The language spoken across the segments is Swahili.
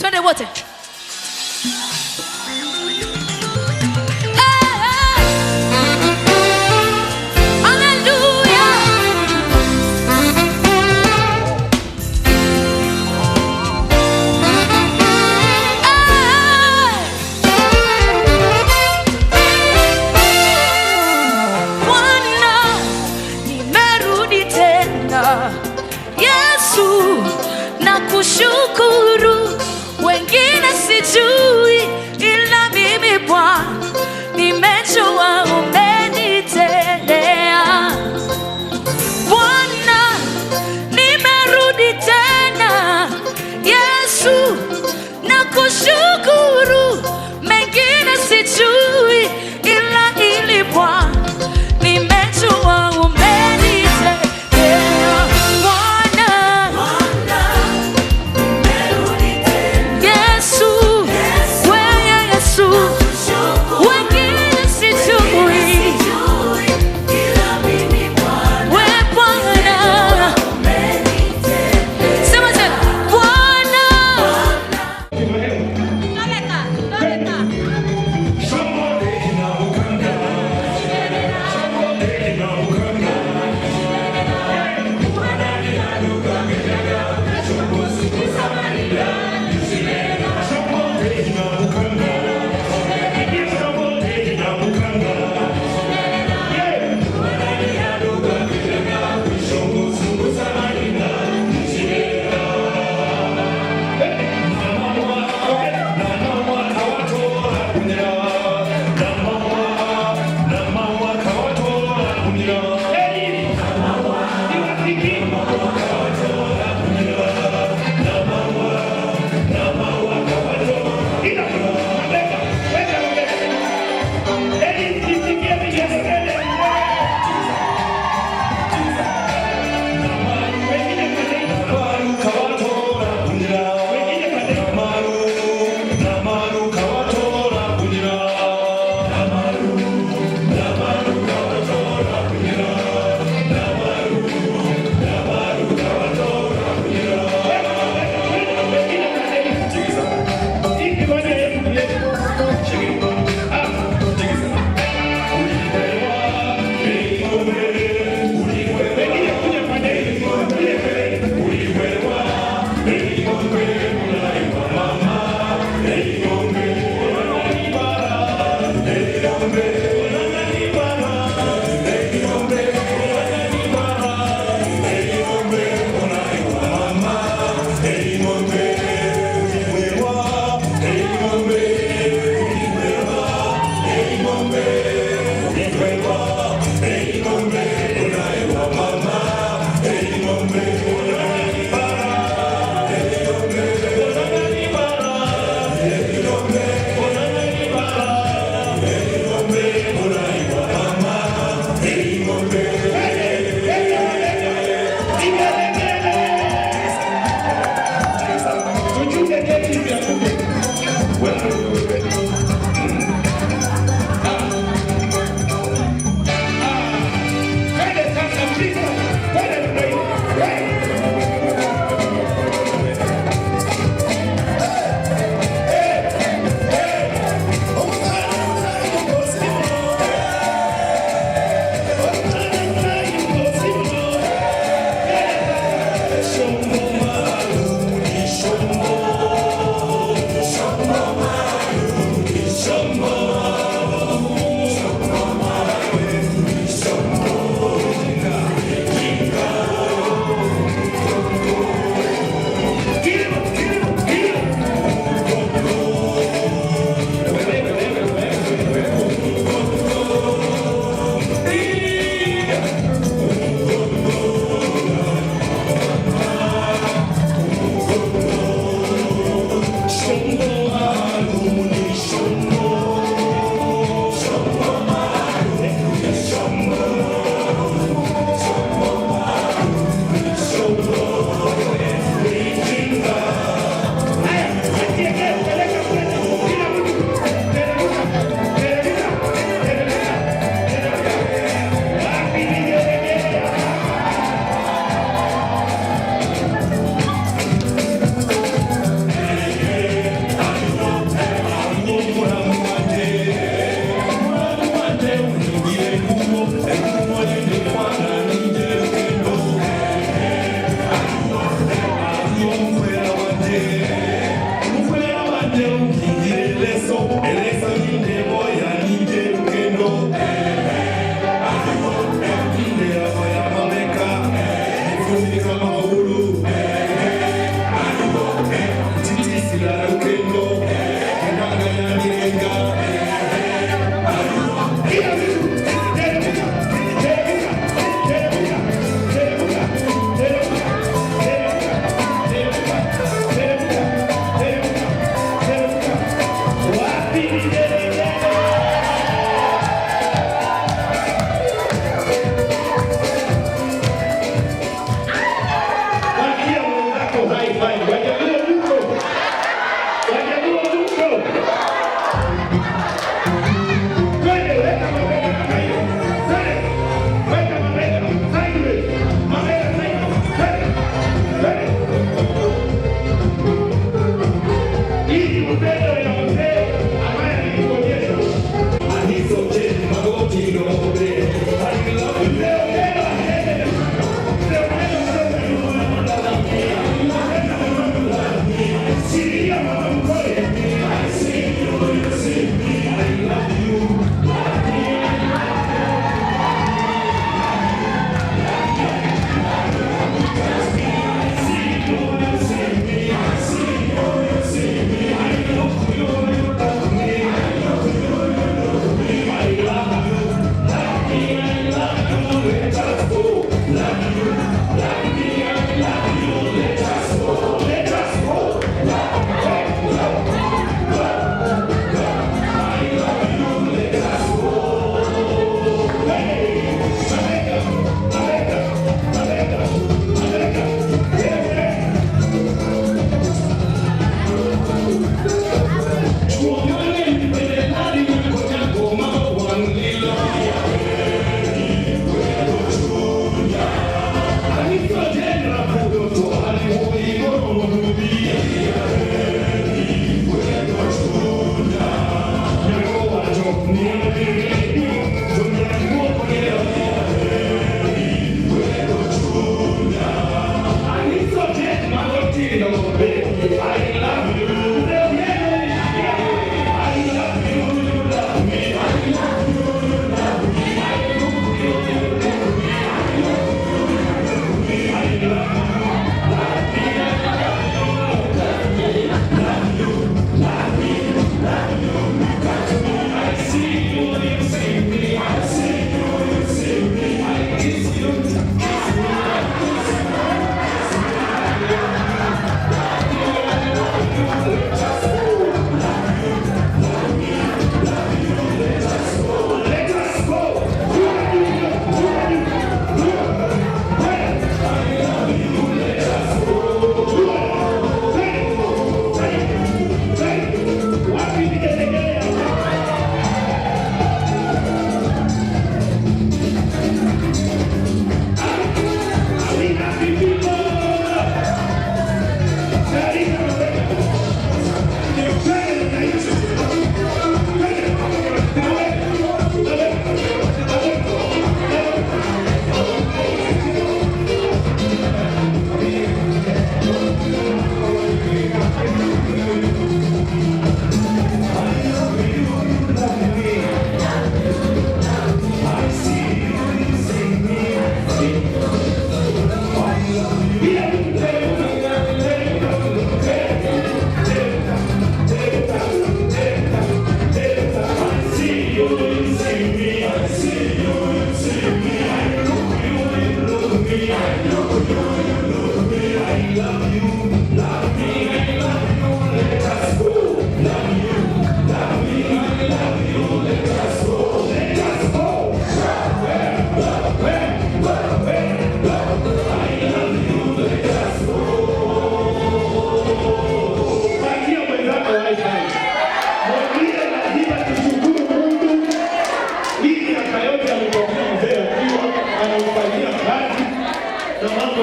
Twende wote. Hey, hey. Hallelujah. Hey. Bwana, nimerudi tena. Yesu, nakushukuru. Wengine sijui, ila mimi Bwana nimejua umenitendea. Bwana, nimerudi tena. Yesu, nakushukuru. Mengine sijui, ila ili Bwana nimejua umenitendea. Bwana, Yesu, wewe Yesu, wengine sijui, we Bwana. Sema tena, Bwana. Toleka, toleka.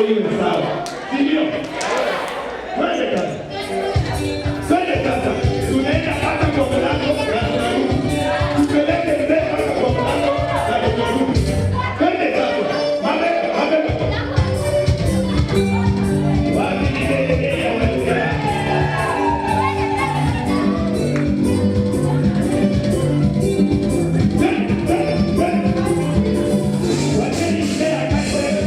Yako iwe sawa, si ndio? Twende kazi, twende sasa. Tunaenda mpaka kwa mlango na tunarudi, tupeleke mzee mpaka kwa mlango na tunarudi. Twende sasa, mabega mabega, wapi vigelegele ya watu? Twende, twende, twende. Wacheni mzee akae.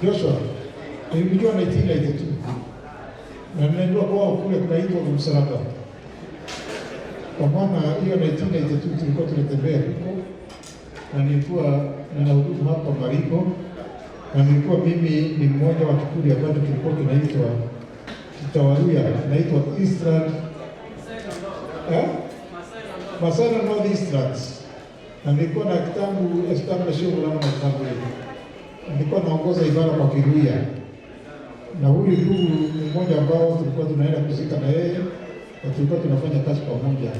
Joshua, nilimjua 1992 na ninajua kwao kule kunaitwa Msalaba. Kwa maana hiyo 1992 tulikuwa tunatembea huko na nilikuwa ninahudumu hapa Maribo, na nilikuwa mimi ni mmoja wa kikundi ambacho kilikuwa kinaitwa Kitawaruya, kinaitwa Eastland, eh? Maseno North Eastlands, na nilikuwa na kitabu establish na kitabu, nilikuwa naongoza ibada kwa Kiruya, na huyu ndugu ni mmoja ambao tulikuwa tunaenda kuzika na yeye na tulikuwa tunafanya kazi pamoja.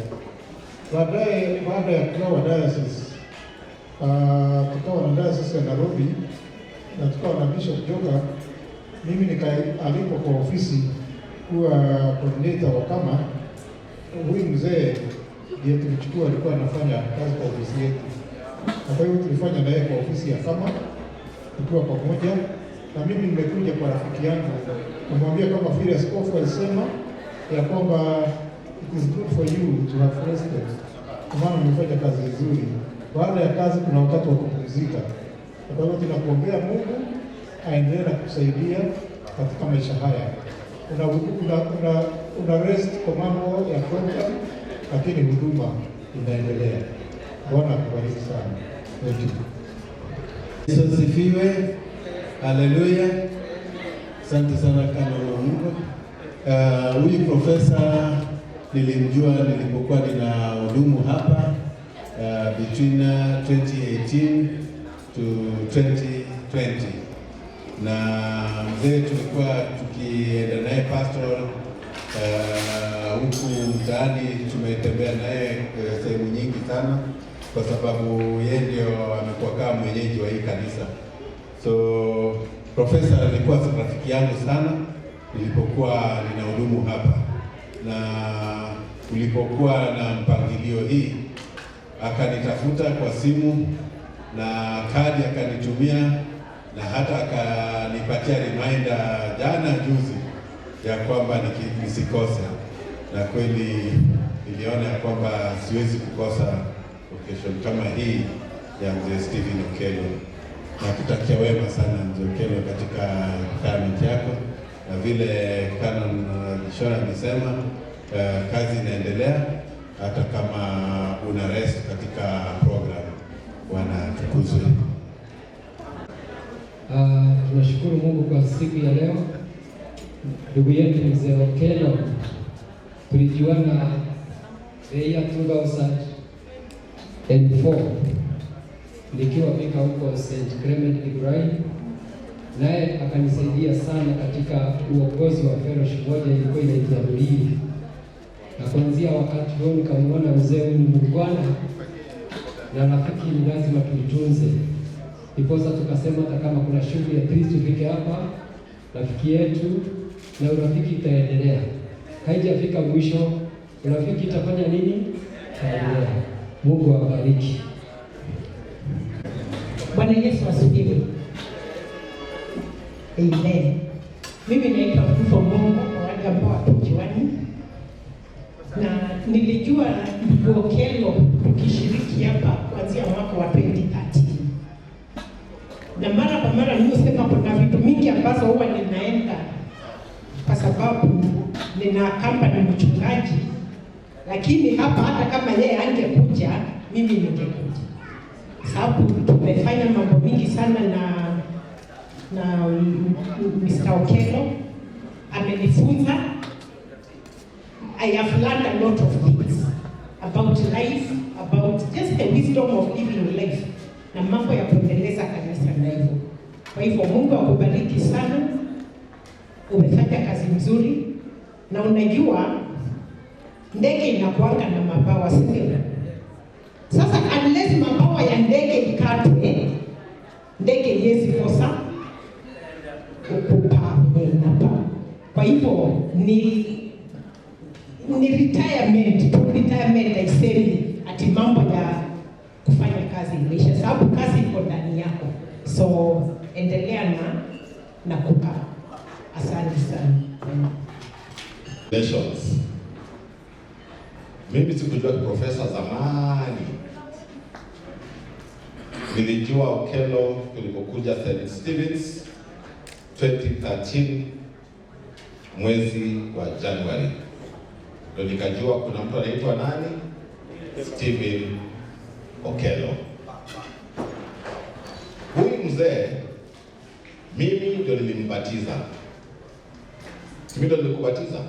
Baadaye, baada ya kugawa diocese, tukawa na diocese ya Nairobi na tukawa na Bishop Joka. Mimi nikaalikwa kwa ofisi kuwa coordinator wa kama huyu mzee ndiye tulichukua, alikuwa anafanya kazi kwa ofisi yetu, na kwa hiyo tulifanya na yeye kwa ofisi ya kama tukiwa pamoja. Na mimi nimekuja kwa rafiki yangu kumwambia kama vile askofu alisema ya kwamba it is good for you to have rested, kwa maana umefanya kazi nzuri. Baada ya kazi kuna wakati wa kupumzika. Kwa hiyo tunakuombea Mungu aendelee na kukusaidia katika maisha haya. Una rest kwa mambo ya program, lakini huduma inaendelea. Bwana akubariki sana. Thank you. Yesu asifiwe. Haleluya. Asante sana Canon Mungu. Huyu profesa nilimjua nilipokuwa nina hudumu hapa between 2018 to 2020, na mzee tulikuwa tukienda naye pastoral huku mtaani, tumetembea naye sehemu nyingi sana, kwa sababu yeye ndio amekuwa kama mwenyeji wa hii kanisa. So profesa alikuwa rafiki yangu sana nilipokuwa ninahudumu hapa, na ulipokuwa na mpangilio hii akanitafuta kwa simu na kadi akanitumia, na hata akanipatia reminder jana juzi ya kwamba nisikose, na kweli niliona ya kwamba siwezi kukosa occasion kama hii ya mzee Stephen Okello. Na kutakia wema sana, mzee Okello, katika retirement yako, na vile Canon Gishora amesema, kazi inaendelea hata kama una rest katika program. Bwana atukuzwe. Tunashukuru Mungu kwa siku ya leo. Ndugu yetu mzee Okello tulijuana the year 2004 nikiwa fika huko St. Clement Githurai, naye akanisaidia sana katika uongozi wa fellowship moja ilikuwa inaitwa Rulii, na kuanzia wakati huo nikamwona mzee huyu ni muungwana na rafiki, ni lazima tuitunze. Ndiposa tukasema hata kama kuna shughuli ya Kristo tufike hapa, rafiki yetu, na urafiki itaendelea. Haijafika mwisho, urafiki itafanya nini? Itaendelea. Mungu awabariki. Bwana Yesu asifiwe. Amen. Mimi naitwa Ruth Mungu kwa wale ambao hatujuani, na nilijua ndugu Okello tukishiriki hapa kuanzia mwaka wa 2013, na mara kwa mara mimi husema kuna vitu mingi ambazo huwa ninaenda kwa sababu nina company mchungaji, lakini hapa hata kama yeye angekuja mimi ningekuja, sababu tumefanya mambo mingi sana na Mr. Okello amenifunza. I have learned a lot of things about life, about just the wisdom of living life na mambo ya kuendeleza kanisa na hivyo. Kwa hivyo Mungu akubariki sana, umefanya kazi nzuri, na unajua ndege inakuanga na mabawa, si ndio? Sasa unless mabawa ya ndege ikatwe, ndege haiwezi kosa kupaa venye inapaa. Kwa hivyo ni retirement tu, retirement haisemi ati mambo ya kufanya kazi imeisha, sababu kazi iko ndani yako, so endelea na kukaa. Asante sana. Nations. Mimi sikujua profesa zamani. Nilijua Okello tulipokuja St. Stevens. 2013 mwezi wa Januari, ndio nikajua kuna mtu anaitwa nani, Stephen Okello. Huyu mzee mimi ndio nilimbatiza. Mimi ndio nilikubatiza.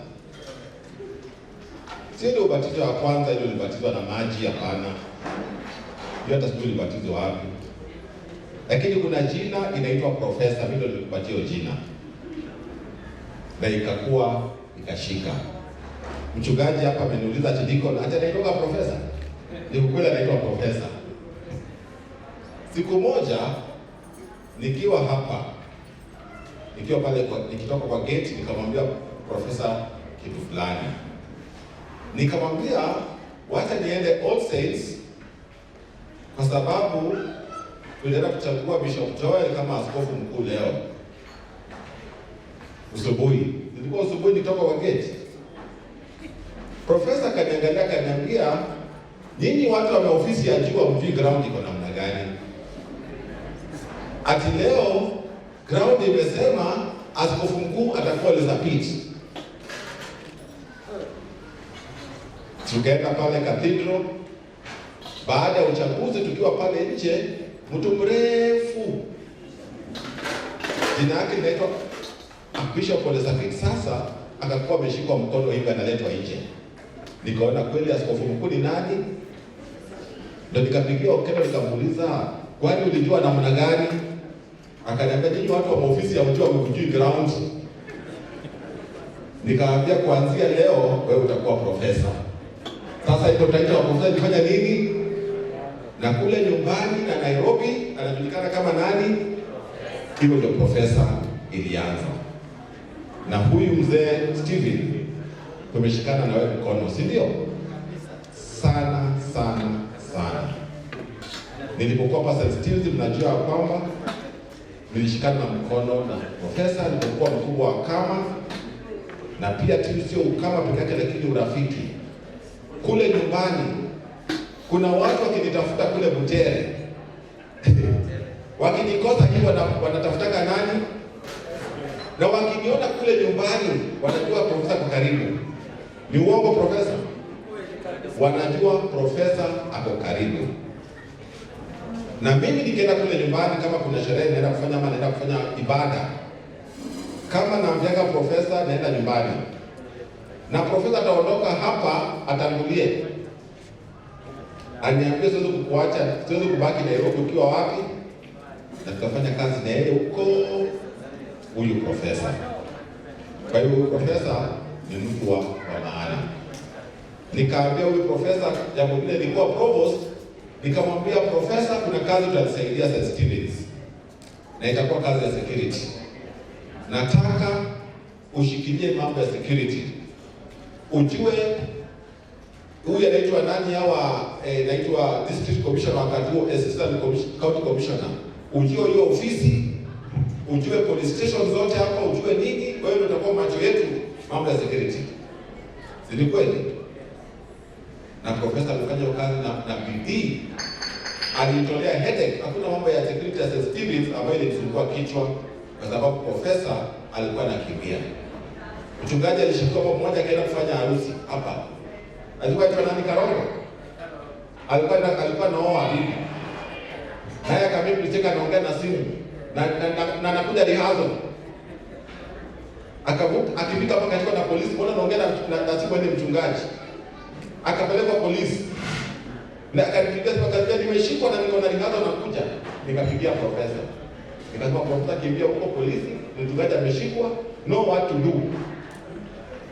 Si ndio ubatizo wa kwanza ile ulibatizwa na maji? Hapana, hiyo hata sijui ulibatizwa wapi, lakini kuna jina inaitwa profesa. Mimi ndio nilikupatia hiyo jina na ikakuwa ikashika. Mchungaji hapa ameniuliza Chidiko, hata anaitwa profesa? Ni ukweli anaitwa profesa. Siku moja nikiwa hapa, nikiwa pale kwa, nikitoka kwa gate, nikamwambia profesa kitu fulani, nikamwambia wacha niende All Saints kwa sababu tulienda kuchagua Bishop Joel kama askofu mkuu leo usubuhi. Nilikuwa usubuhi nikitoka kwa gate. Profesa akaniangalia akaniambia, nyinyi watu wa ofisi ya juu hamjui ground iko namna gani. Ati leo ground imesema askofu mkuu atakuwa Elizabeth. Tukaenda pale cathedral. Baada ya uchaguzi, tukiwa pale nje, mtu mrefu jina yake linaitwa Bishop Elizabeth, sasa akakuwa ameshikwa mkono hivi analetwa nje. Nikaona kweli askofu mkuu ni nani? Ndio nikapigia Okello nikamuuliza, kwani ulijua namna gani? Akaniambia, nyinyi watu wa maofisi ya mjua hamjui ground. Nikaambia kuanzia leo wewe utakuwa profesa. Sasa hiyo title ya profesa ilifanya nini? Na kule nyumbani na Nairobi anajulikana kama nani? Hivyo ndio profesa ilianza. Na huyu mzee Stephen tumeshikana na wewe mkono, si ndio? Sana sana sana. Nilipokuwa hapa St. Stephen's, mnajua ya kwamba nilishikana na mkono na profesa nilipokuwa mkubwa wa kama, na pia tu sio ukama peke yake, lakini urafiki. Kule nyumbani kuna watu wakinitafuta kule Butere wakinikosa hivi wanatafutaka nani? Na wakiniona kule nyumbani wanajua profesa kwa karibu. Ni uongo profesa? Wanajua profesa ako karibu. Na mimi nikienda kule nyumbani, kama kuna sherehe naenda kufanya ama naenda kufanya ibada, kama naambiaga profesa naenda nyumbani, na profesa ataondoka hapa atangulie, aniambie siwezi kukuacha, siwezi kubaki Nairobi ukiwa wapi, na tutafanya kazi na yeye huko, huyu profesa. Kwa hiyo huyu profesa ni mtu wa maana. Nikaambia huyu profesa jambo lile, nilikuwa provost, nikamwambia profesa, kuna kazi utanisaidia St. Stephen's na itakuwa kazi ya security. Nataka ushikilie mambo ya security, ujue huyu anaitwa nani hawa, naitwa district commissioner wakati huo, assistant county commissioner, ujue hiyo ofisi, ujue police station zote hapa, ujue nini. Wewe ndio utakuwa macho yetu mambo ya security, si ni kweli? Na profesa alifanya kazi na bidii, alitolea headache. Hakuna mambo ya security ya St. Stephen's ambayo ilimsumbua kichwa, kwa sababu profesa alikuwa anakimbia. Mchungaji alishikwa hapo, mmoja akaenda kufanya harusi hapa, alikuwa anaitwa nani? Karongo, alikuwa naoa bibi, naye akamimi nicheka, anaongea na simu na anakuja rehearsal, akavuka, akifika hapa akashikwa na polisi, mbona anaongea na simu ni mchungaji? Akapelekwa polisi na akanipigia simu akaniambia nimeshikwa na niko na rehearsal nakuja. Nikapigia profesa, nikasema profesa, kimbia huko polisi, mchungaji ameshikwa, no what to do.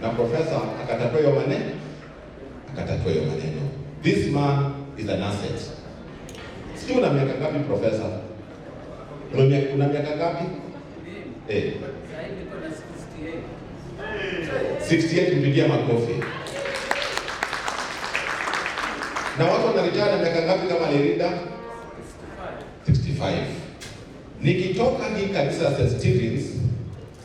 Na profesa akatatua hiyo maneno, akatatua hiyo maneno. This man is an asset. Sijui una miaka ngapi profesa? Una miaka ngapi? 68, mpigia makofi. Na watu wanaretire na miaka ngapi kama Lerida? 65. Nikitoka hii kanisa ya St. Stephen's,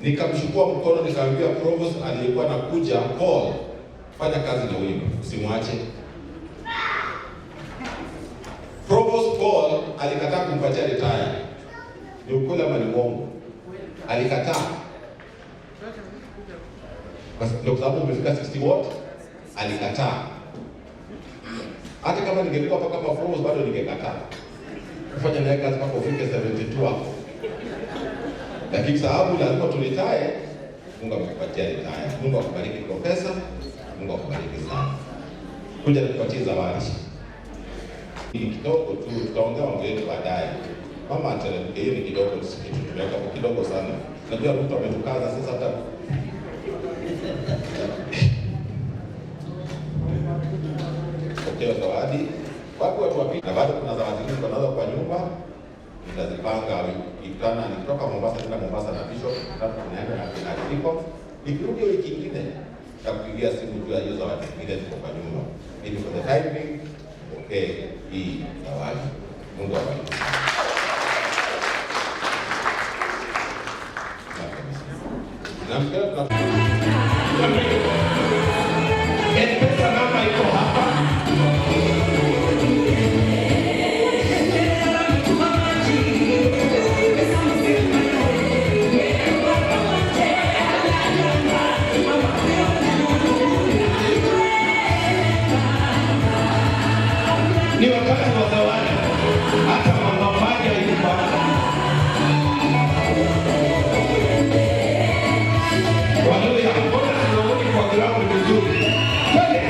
nikamchukua mkono nikamwambia provost aliyekuwa anakuja, Paul, fanya kazi na huyu, usimwache. Provost Paul alikataa kumpatia retire. Ni ukweli ama ni uongo? Alikataa. Ndio kwa sababu umefika 60 what? Alikataa. Hata kama ningelikuwa hapa kama provost bado ningekataa kufanya naye kazi mpaka ufike 72 hapo. Lakini sababu lazima turetire, Mungu amekupatia retire. Mungu akubariki profesa, Mungu akubariki sana. Kuja nikupatie zawadi. Ni kidogo tu, tutaongea mambo yetu baadaye. Mama ateremke, hiyo ni kidogo, si kitu tumeweka hapo kidogo sana. Najua Ruto ametukaza sasa hata pokea zawadi. Wapi watu wapi? Na bado kuna zawadi zingine tuko nazo kwa nyumba, nitazipanga ikitana, nikitoka Mombasa tena Mombasa na Bishop, tunaenda na kina Kiko. Nikirudi wiki ingine nitakupigia simu juu ya hiyo zawadi zingine ziko kwa nyumba. Ili for the time being, pokee hii zawadi. Mungu awabariki. Na mkeo tuna M-Pesa namba iko hapa. Ni wakati wa zawadi. Hata mama Maja yuko hapa. Waluya, mbona siwaoni kwa ground vizuri? Twende.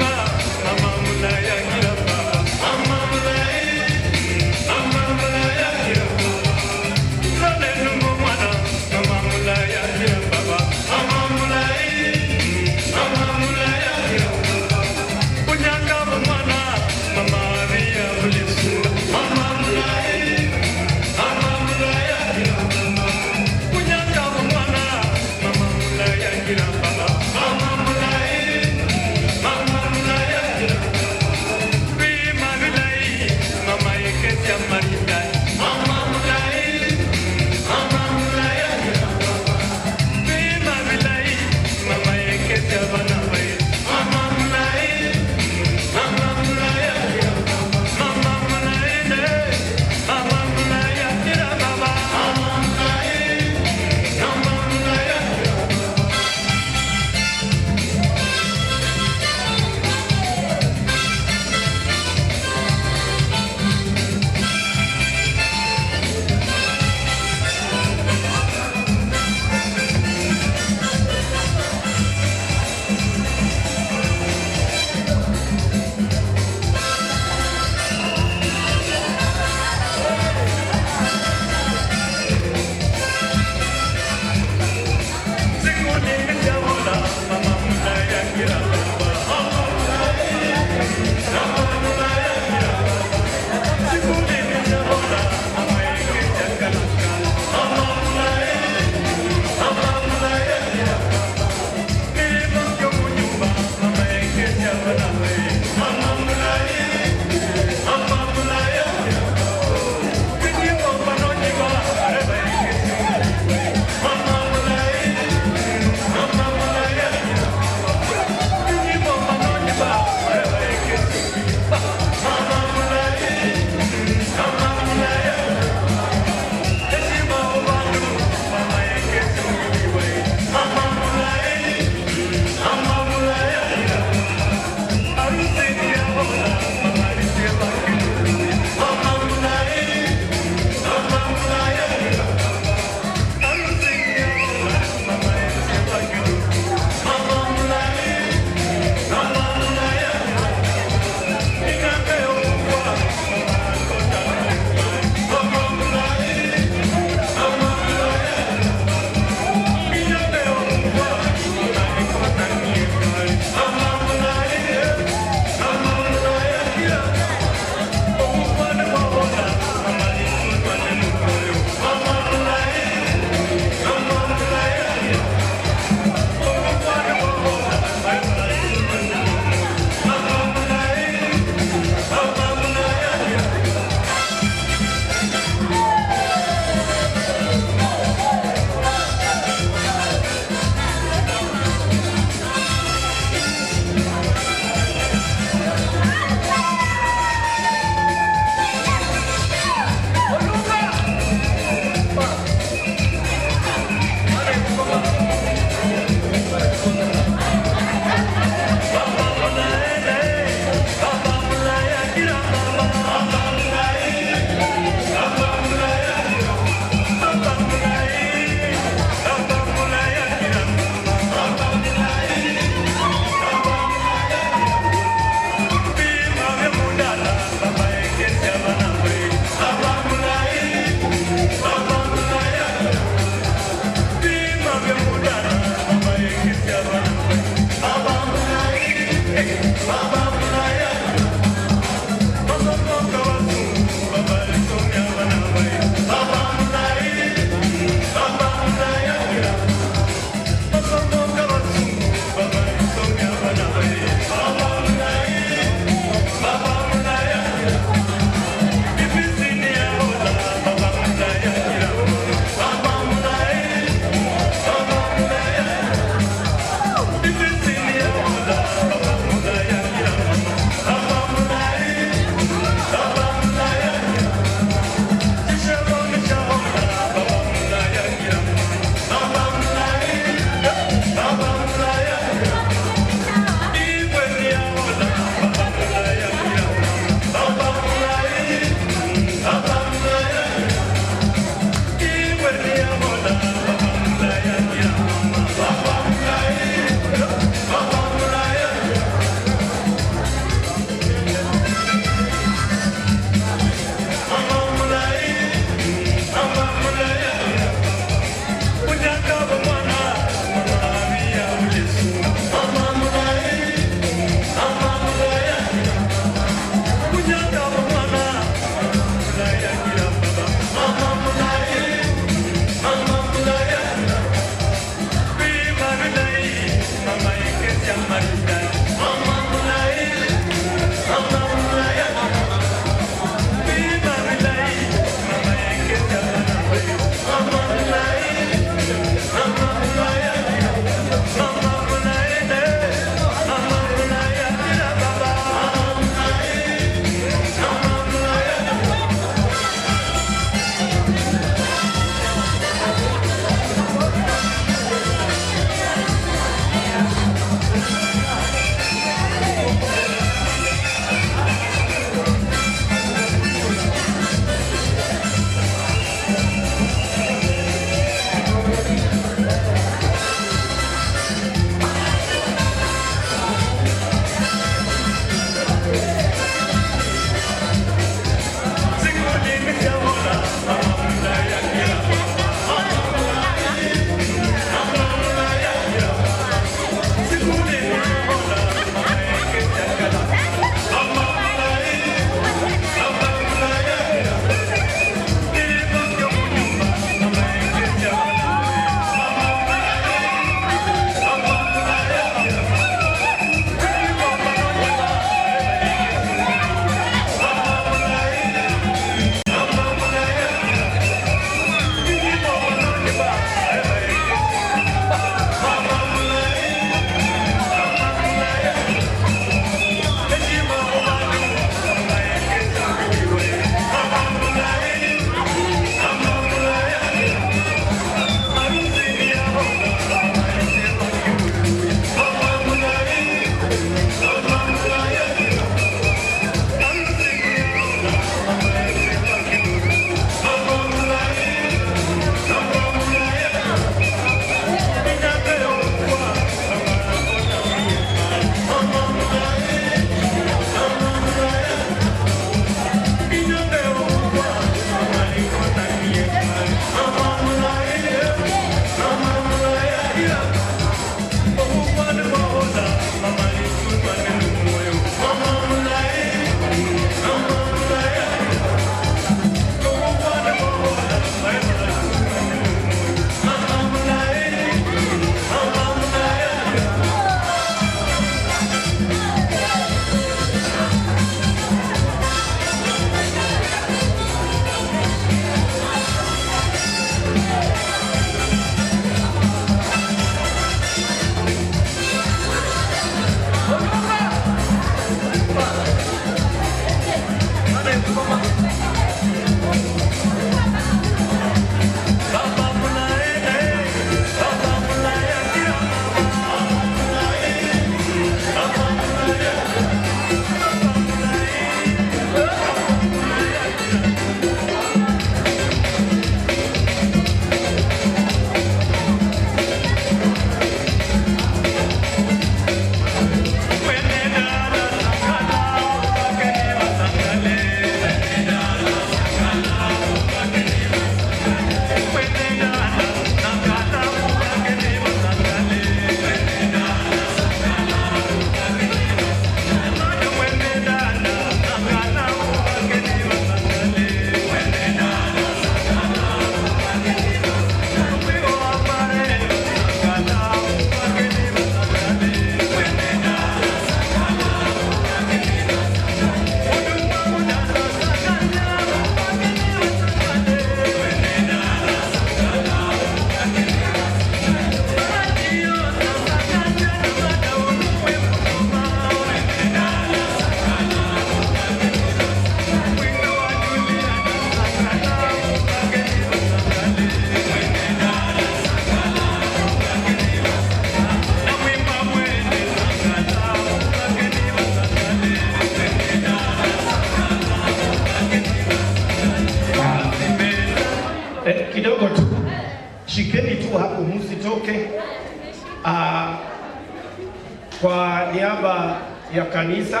Kwa niaba ya kanisa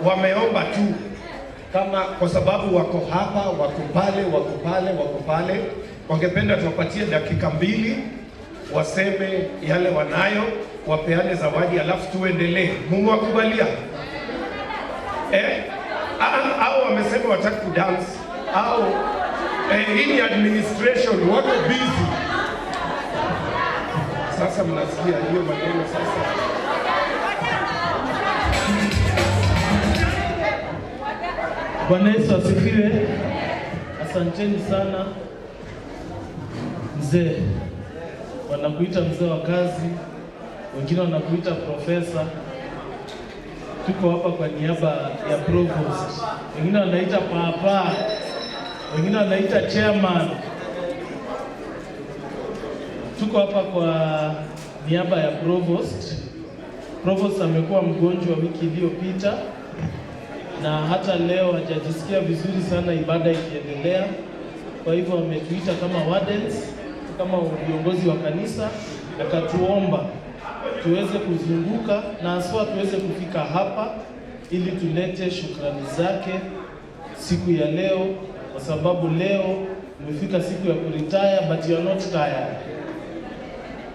wameomba tu kama kwa sababu wako hapa, wako pale, wako pale, wako pale, wangependa tuwapatie dakika 2 waseme yale wanayo, wapeane zawadi, alafu tuendelee. Mumewakubalia? Eh? Au wamesema wataki kudance au hii ni administration, wako busy. Sasa mnasikia hiyo maneno sasa. Bwana Yesu asifiwe. Asanteni sana mzee, wanakuita mzee wa kazi, wengine wanakuita profesa. Tuko hapa kwa niaba ya provost, wengine wanaita papa, wengine wanaita chairman. Tuko hapa kwa niaba ya provost. Provost amekuwa mgonjwa wiki iliyopita na hata leo hajajisikia vizuri sana ibada ikiendelea. Kwa hivyo ametuita kama wardens, kama viongozi wa kanisa, akatuomba tuweze kuzunguka na haswa tuweze kufika hapa ili tulete shukrani zake siku ya leo, kwa sababu leo umefika siku ya kuretire, but you are not tired.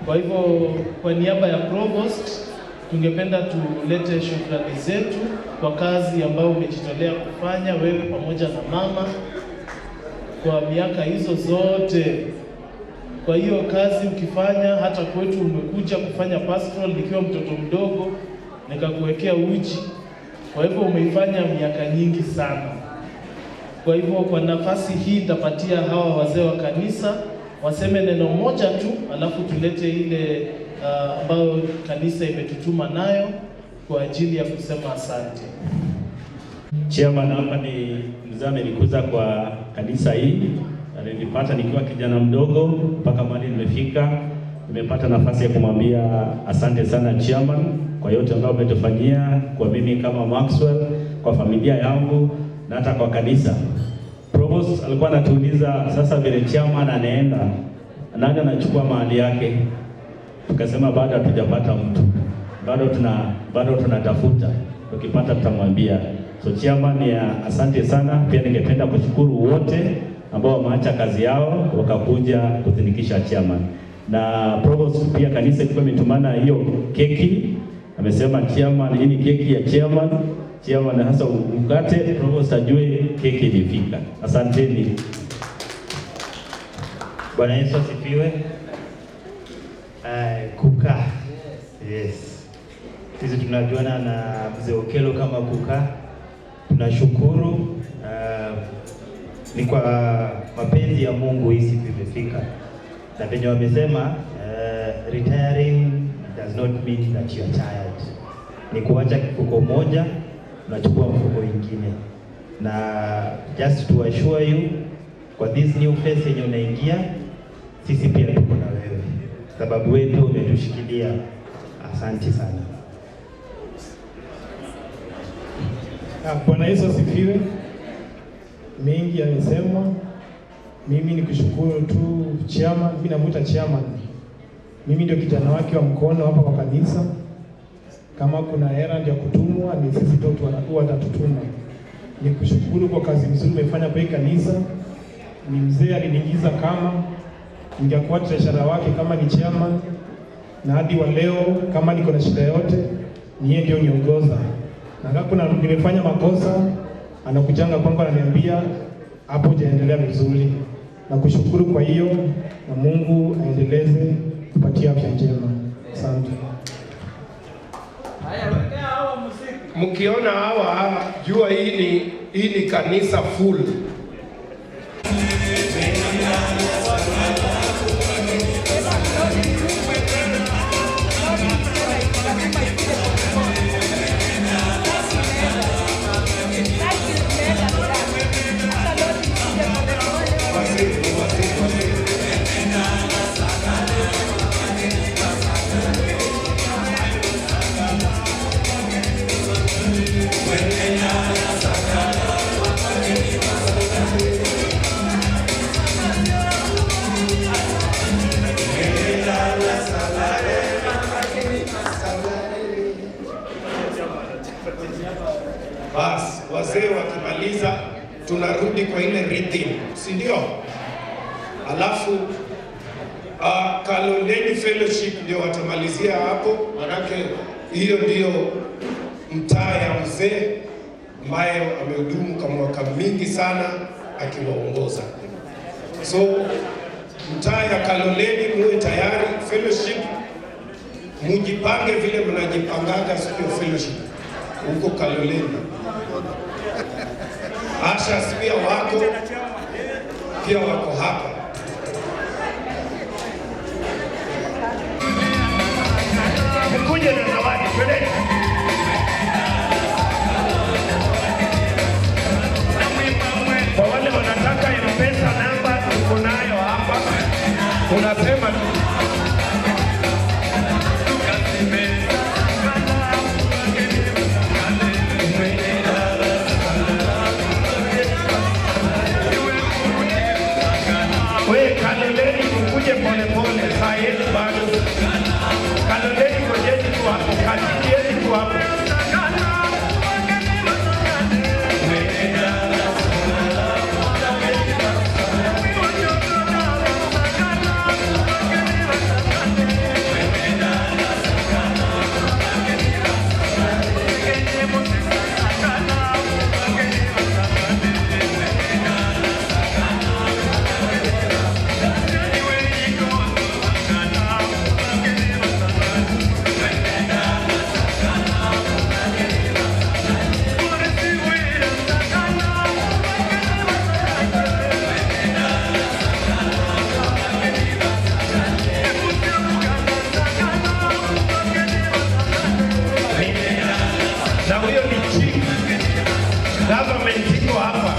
Kwa hivyo kwa niaba ya provost tungependa tulete shukrani zetu kwa kazi ambayo umejitolea kufanya wewe pamoja na mama kwa miaka hizo zote. Kwa hiyo kazi ukifanya, hata kwetu umekuja kufanya pastoral nikiwa mtoto mdogo, nikakuwekea uji. Kwa hivyo umeifanya miaka nyingi sana. Kwa hivyo kwa nafasi hii nitapatia hawa wazee wa kanisa waseme neno moja tu, alafu tulete ile ambayo kanisa imetutuma nayo kwa ajili ya kusema asante. Chairman hapa ni mzee amenikuza kwa kanisa hii, alinipata nikiwa kijana mdogo mpaka mahali nimefika. Nimepata nafasi ya kumwambia asante sana chairman kwa yote ambayo umetufanyia, kwa mimi kama Maxwell, kwa familia yangu na hata kwa kanisa. Provost alikuwa anatuuliza sasa, vile chairman anaenda, nani anachukua mahali yake? Tukasema bado hatujapata mtu, bado tunatafuta, tukipata tutamwambia. So chairman, ya asante sana. Pia ningependa kushukuru wote ambao wameacha kazi yao wakakuja kuthinikisha chairman na provost. Pia kanisa ilikuwa imetumana hiyo keki, amesema chairman, hii ni keki ya chairman. Chairman hasa ukate, provost ajue keki ilifika. Asanteni. Bwana Yesu asifiwe. Kuka. Yes. Sisi tunajuana na mzee Okello kama kuka. Tunashukuru ni kwa mapenzi ya Mungu hii siku imefika. Na venye wamesema retiring does not mean that you are tired. Ni kuacha kifuko moja unachukua mfuko ingine. Na just to assure you, kwa this new phase yenye unaingia, sisi pia tuko na wewe, sababu wewe pia umetushikilia. Asante sana. Bwana Yesu asifiwe. Mengi yamesemwa. Mimi ni kushukuru tu chairman, mimi namuita chairman. Mimi ndio kijana wake wa mkono hapa kwa kanisa. Kama kuna errand ya kutumwa ni sisi ndio huwa atatutuma. Ni kushukuru kwa kazi nzuri umefanya kwa hii kanisa. Ni mzee aliniingiza kama ningekuwa treasurer wake kama ni chairman, na hadi wa leo kama niko na shida yote ni yeye ndio niongoza. Na kama kuna nimefanya makosa anakujanga kwangu ananiambia hapo hujaendelea vizuri. Na kushukuru kwa hiyo, na Mungu aendeleze kupatia afya njema. Asante. Mkiona hawa jua hii ni kanisa full. Tukimaliza tunarudi kwa ile rhythm, si ndio? Alafu Kaloleni Fellowship ndio watamalizia hapo, manake hiyo ndio mtaa ya mzee ambaye amehudumu kwa mwaka mingi sana akiwaongoza. So mtaa ya Kaloleni muwe tayari, fellowship mujipange vile mnajipangaga siku ya fellowship huko Kaloleni. Ushers pia wako hapa. Mkuje na zawadi, twendeni. Kwa wale wanataka M-Pesa namba tuko nayo hapa, unasema tu. We Kaloleni, mkuje polepole, saa yenu bado. Kaloleni, ngojeni tu hapo, katikieni tu hapo. Na huyo ni chief government iko hapa.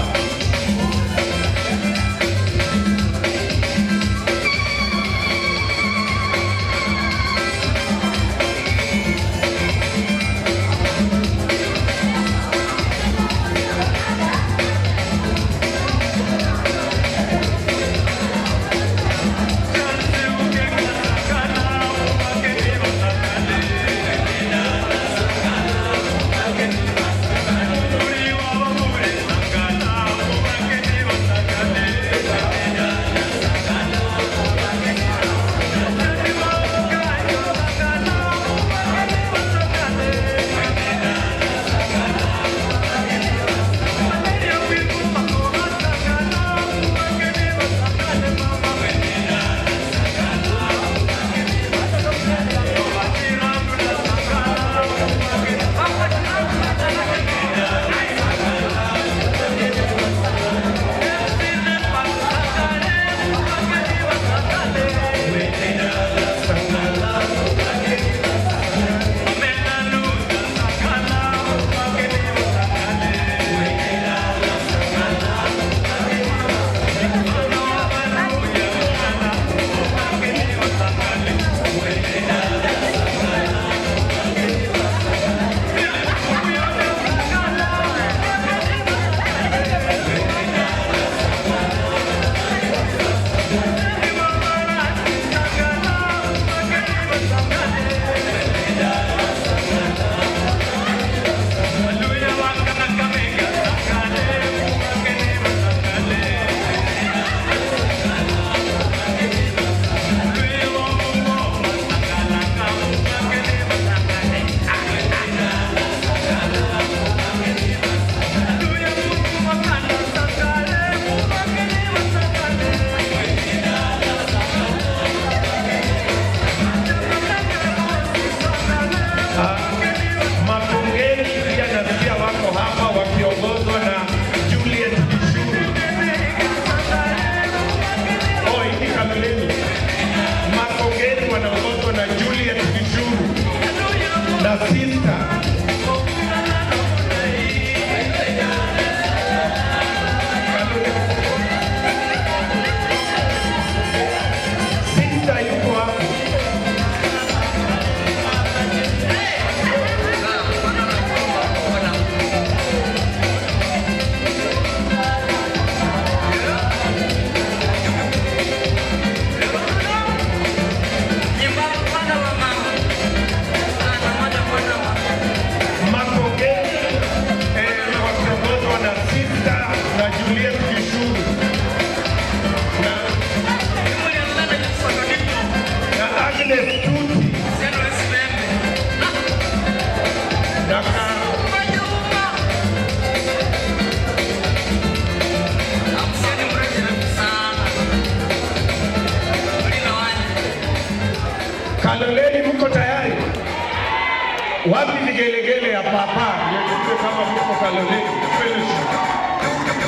Wapi vigelegele ya papa? Ndio tujue kama mko Kaloleni Fellowship.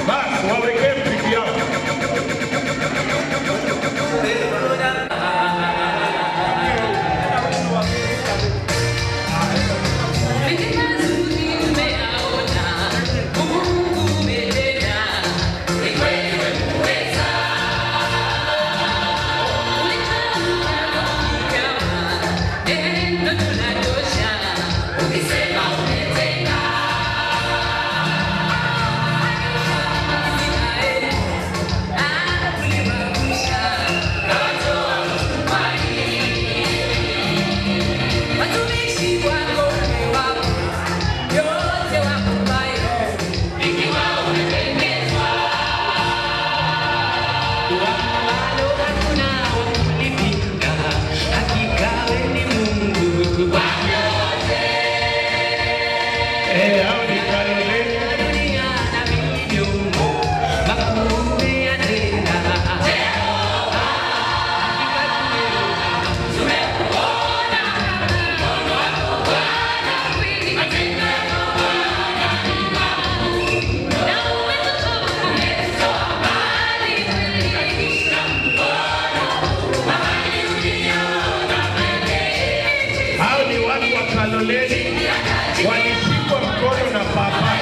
Basi wawekee mziki yao. Eh, hao ni Kaloleni. Hao ni watu wa Kaloleni walishikwa mkono na papa.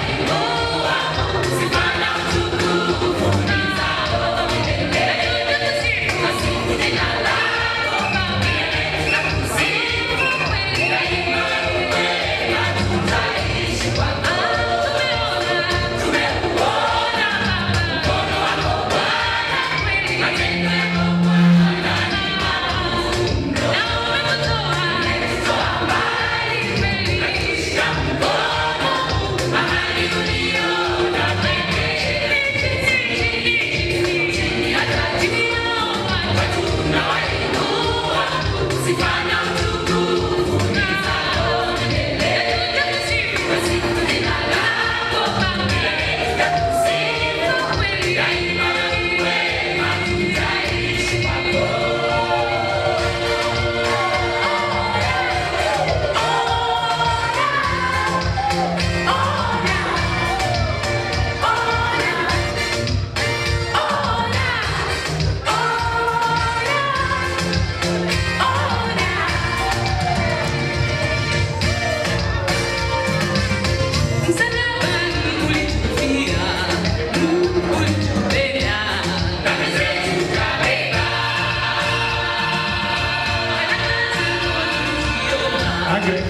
Agre.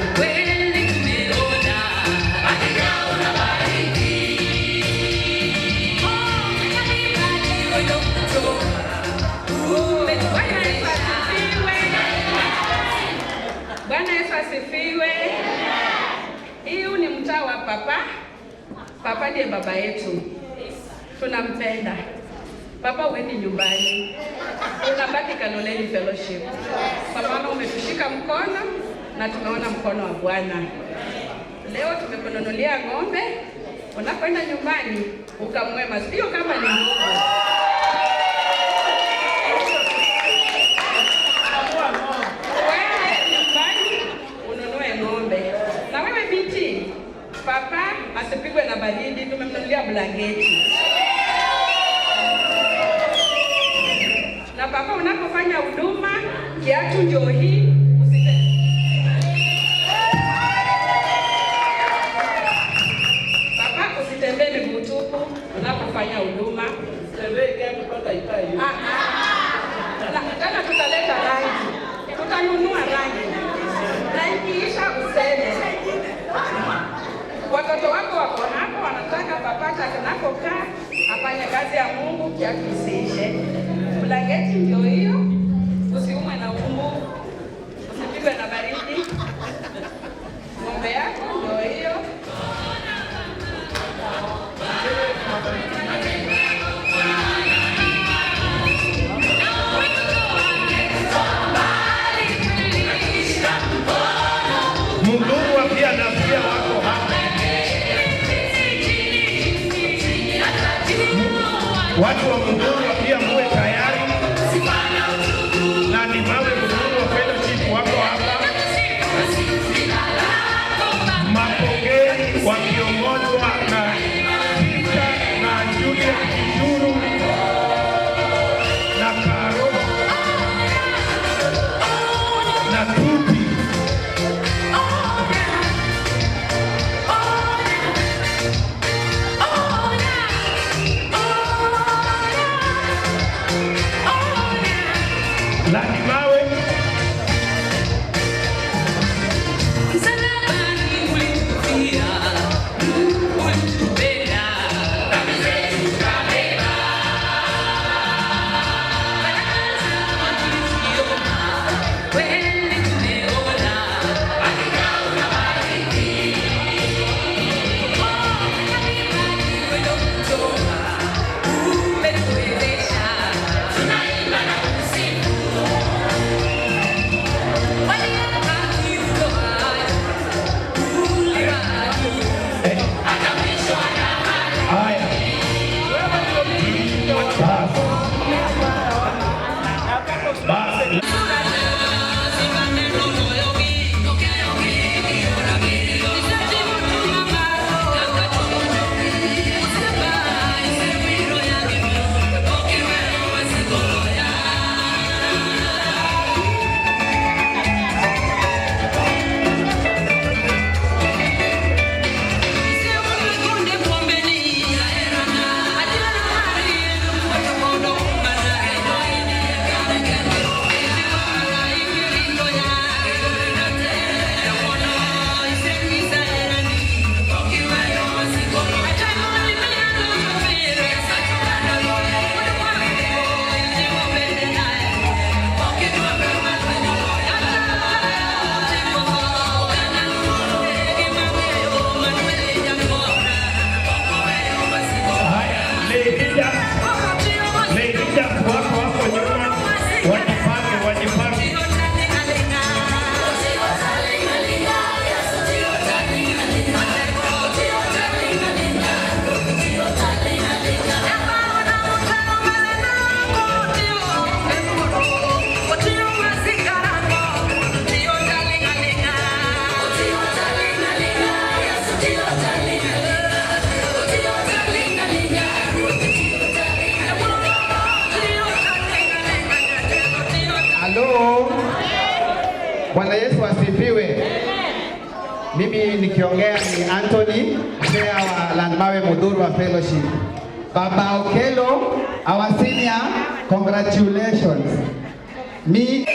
Bwana Yesu asifiwe. Hii ni mtaa wa papa. Papa ndiye baba yetu, tunampenda papa. Uendi nyumbani, unabaki Kaloleni Fellowship, kwa maana umetushika mkono na tumeona mkono wa Bwana. Leo tumekununulia ng'ombe, unakwenda nyumbani ukamue maziwa kama ni ndogo. Wewe nyumbani ununue ng'ombe. Na wewe binti, papa asipigwe na baridi, tumemnunulia blanketi. Na papa, unapofanya huduma, kiatu ndio hii, papa usitembee miguu tupu unapofanya huduma. Ah, ah. Tena tutaleta rangi, tutanunua rangi na ikiisha useme watoto wako wako hapo wanataka papata anapokaa afanye kazi ya Mungu, kiatu isiishe. Blanketi ndio hiyo, usiumwe na umbu, usipigwe na baridi. Ng'ombe yako ndio hiyo. Mdurwa pia nasikia wako hapa. Watu wa Mdurwa pia muwe tayari, na ni mawe Mdurwa Fellowship wako hapa. Kijuru na Karo na Tuti. Landimawe. Haya. Basi. Basi. Haya, leaders wako hapo nyuma, wajipange, wajipange. Halo. Bwana Yesu asifiwe. Mimi nikiongea ni Anthony, chair wa Landmawe Muthurwa Fellowship. Baba Okello, our senior, congratulations. Me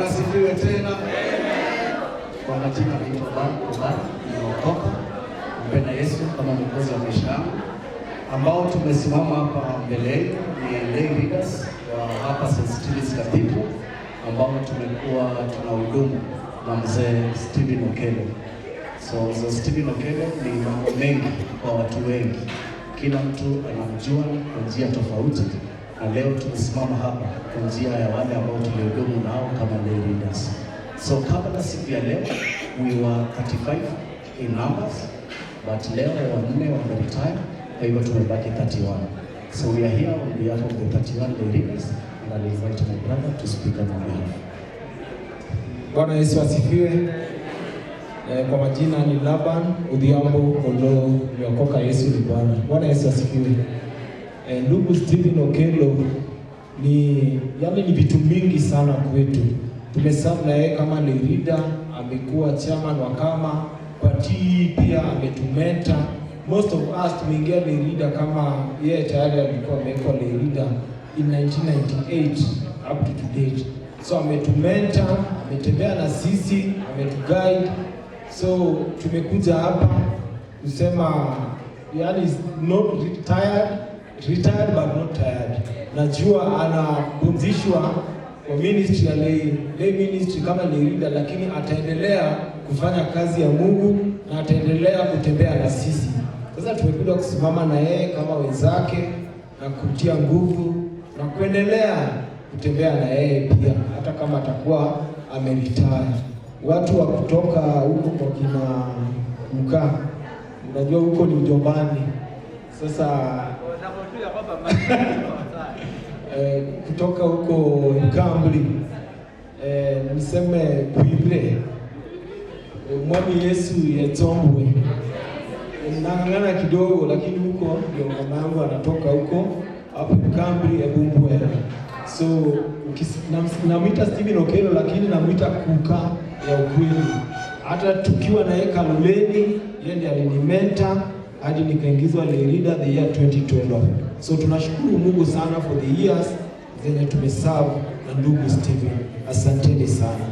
Bwana asifiwe tena. Kwa majina naitwa Baraka Obara, nimeokoka, mpenda Yesu kama mwokozi wa maisha yangu. Ambao tumesimama hapa mbele yenu ni lay leaders wa hapa St. Stephen's Cathedral ambao tumekuwa tunahudumu na mzee Stephen Okello. So mzee Stephen Okello ni mambo mengi kwa watu wengi, kila mtu anamjua kwa njia tofauti, na leo tumesimama hapa kwa njia ya wale ambao tulihudumu nao kama lay leaders. So kabla siku ya leo we were 35 in numbers, but leo wanne wameretire, kwa hivyo tumebaki 31. So we are here on behalf of the 31 lay leaders and I'll invite my brother to speak on our behalf. Bwana Yesu asifiwe. Kwa majina ni Laban Odhiambo Olo, nimeokoka, Yesu ni Bwana. Bwana Yesu asifiwe. Ndugu Stephen Okello ni yani ni vitu mingi sana kwetu. Tumeserve na yeye kama lay leader, amekuwa chairman wa kama party, pia ametumentor. Most of us tumeingia lay leader kama yeye tayari alikuwa amewekwa lay leader in 1998 up to date. So ametumentor, ametembea na sisi, ametuguide. So tumekuja hapa kusema yani not retired, retired but not tired. Najua anapumzishwa kwa ministry ya lay ministry kama lay leader, lakini ataendelea kufanya kazi ya Mungu na ataendelea kutembea na sisi. Sasa tumekuja kusimama na yeye kama wenzake na kutia nguvu na kuendelea kutembea na yeye pia hata kama atakuwa ameretire. Watu wa kutoka huko kwa kina Mkaa, unajua huko ni ujombani. Sasa kutoka huko Mkambri, niseme Kuibre, Mwami Yesu yetombwe nang'ang'ana kidogo, lakini huko ndio mama yangu anatoka huko hapo Mkambri Ebumbwera. So namwita Stephen Okello, lakini namwita kuka ya ukweli. Hata tukiwa na yeye Kaloleni, yeye ndiye alinimentor hadi nikaingizwa lay leader the year 2012. So tunashukuru Mungu sana for the years zenye tumeserve na ndugu Stephen. Asanteni sana.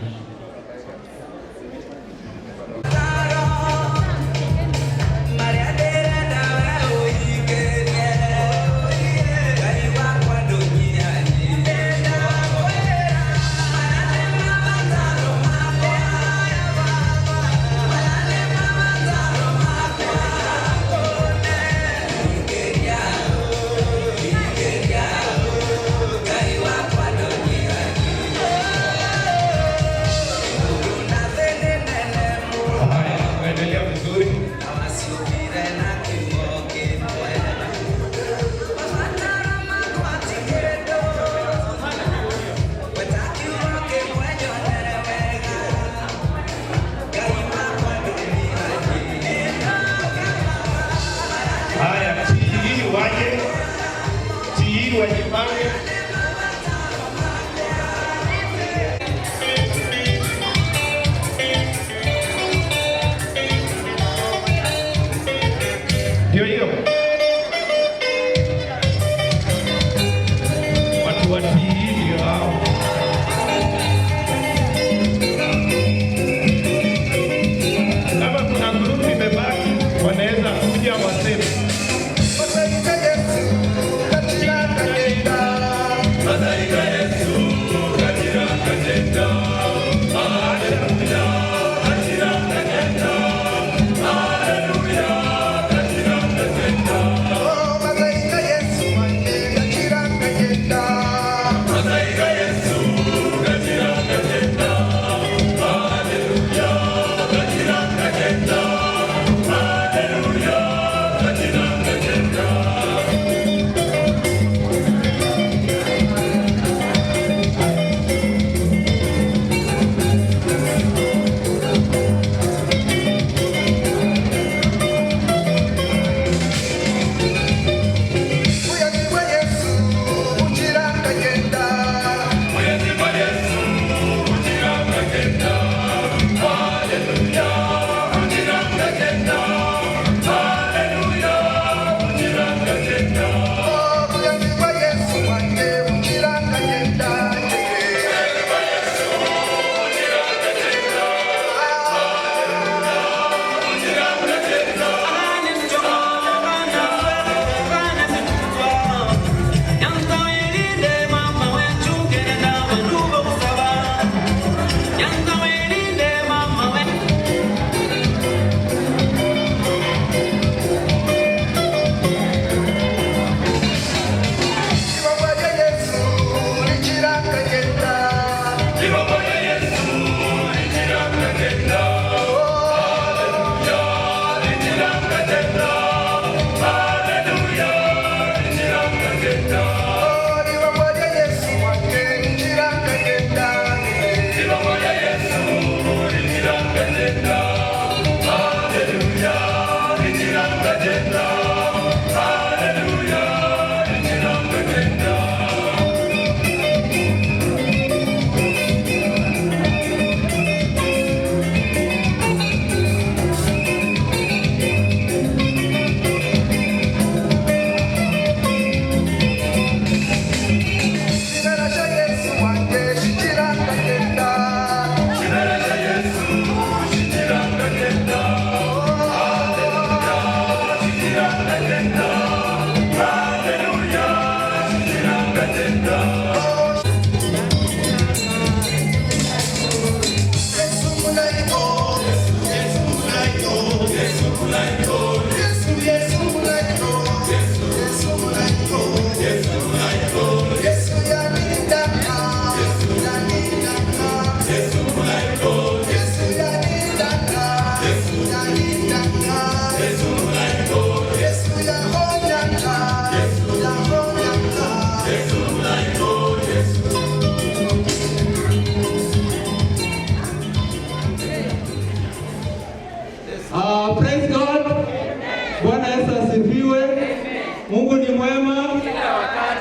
mwema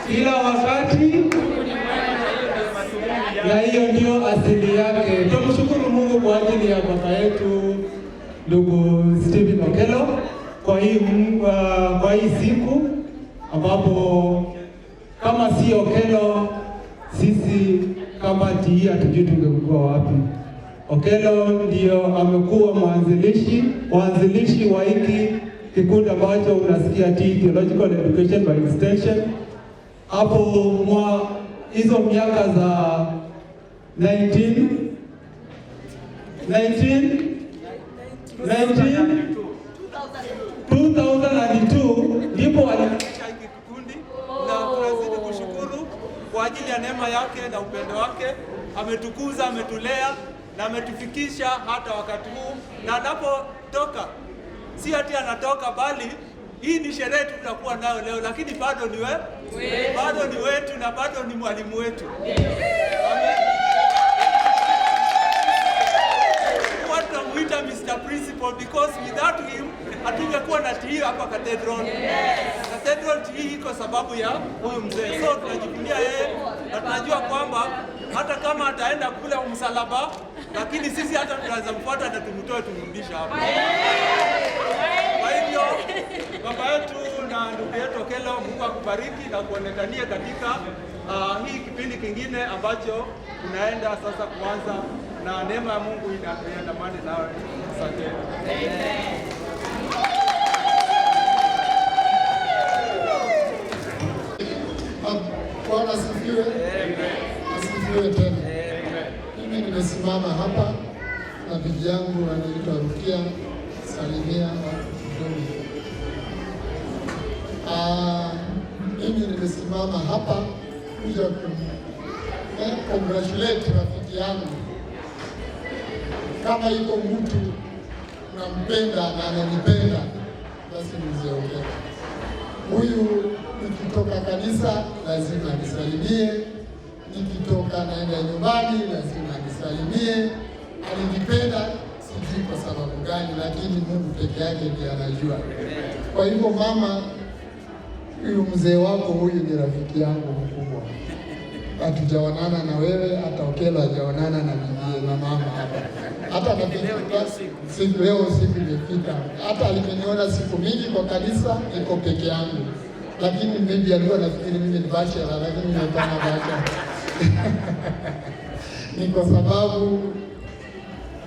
kila wakati, na hiyo ndio asili yake. Tumshukuru Mungu kwa ajili ya baba yetu ndugu Stephen Okello kwa hii siku ambapo kama si Okello sisi kama TE hatujui tungekuwa wapi. Okello ndio amekuwa mwanzilishi wa hiki kikundi ambacho unasikia TE, Theological Education by Extension. Hapo mwa hizo miaka za 19 19 19 2002 ndipo walianzisha hiki kikundi, na tunazidi kushukuru kwa ajili ya neema yake na upendo wake. Ametukuza, ametulea na ametufikisha hata wakati huu, na anapotoka si ati anatoka, bali hii ni sherehe tu tunakuwa nayo leo, lakini bado ni wetu na bado ni mwalimu wetu. Amen. Huwa tunamuita Mr. Principal because without him hatungekuwa na TE hapa Cathedral. Cathedral TE iko sababu ya huyu mzee, so tunajivunia yeye na tunajua kwamba hata kama ataenda kule msalaba, lakini sisi hata tunaweza mfuata na tumtoe tumrudishe hapa. Kwa hivyo baba yetu na ndugu yetu Okello, Mungu akubariki na kuonekanie katika hii kipindi kingine ambacho tunaenda sasa kuanza, na neema ya Mungu iandamane nawe. Asante. Bwana asifiwe. Asifiwe tena. Mimi nimesimama hapa na bibi yangu anaitwa Rukia, salimia watu kidogo. Mimi nimesimama hapa kuja congratulate rafiki yangu. Kama iko mtu nampenda na ananipenda, basi ni mzee Okello. Huyu nikitoka kanisa lazima nisalimie, nikitoka naenda nyumbani lazima nisalimie. Alinipenda sijui kwa sababu gani, lakini Mungu peke yake ndiye anajua. Kwa hivyo mama, huyu mzee wako huyu ni rafiki yangu mkubwa. Hatujaonana na wewe, hata Okello hajaonana na bibi na mama hapa. Hata siku leo siku imefika. Hata aliponiona siku mingi kwa kanisa niko peke yangu. Lakini maybe alikuwa nafikiri mimi ni bachelor, lakini mimi hapana bachelor. Ni kwa sababu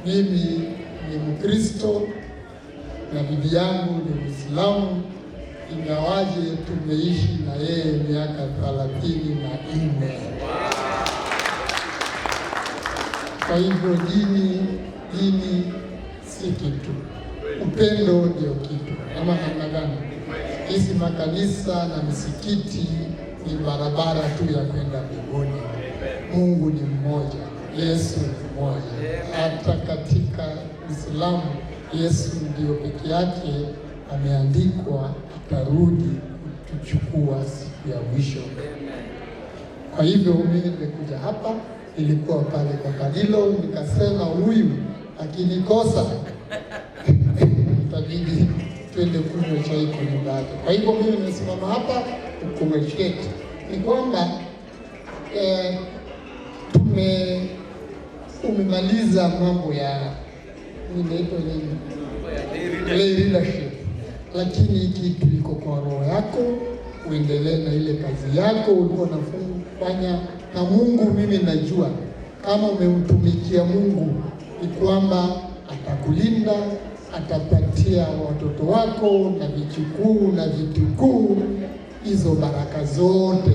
mimi ni Mkristo na bibi yangu ni Muislamu, ingawaje tumeishi na yeye miaka 34. Kwa hivyo dini si kitu, upendo ndio kitu, ama namna gani? Hizi makanisa na misikiti ni barabara tu ya kwenda mbinguni. Mungu ni mmoja, Yesu ni mmoja. Hata katika Uislamu Yesu ndio peke yake ameandikwa atarudi kutuchukua siku ya mwisho. Kwa hivyo mimi nimekuja hapa, nilikuwa pale kwa Kalilo, nikasema huyu akinikosa itabidi twende kunywa chai kwa nyumba yake. Kwa hivyo mimi nimesimama hapa kucongratulate ni kwamba umemaliza mambo ya inaitwa nini, lay leadership, lakini kitu iko kwa roho yako, uendelee na ile kazi yako ulikuwa unafanya na Mungu. Mimi najua kama umemtumikia Mungu ni kwamba atakulinda, atapatia watoto wako na vichukuu na vitukuu, hizo baraka zote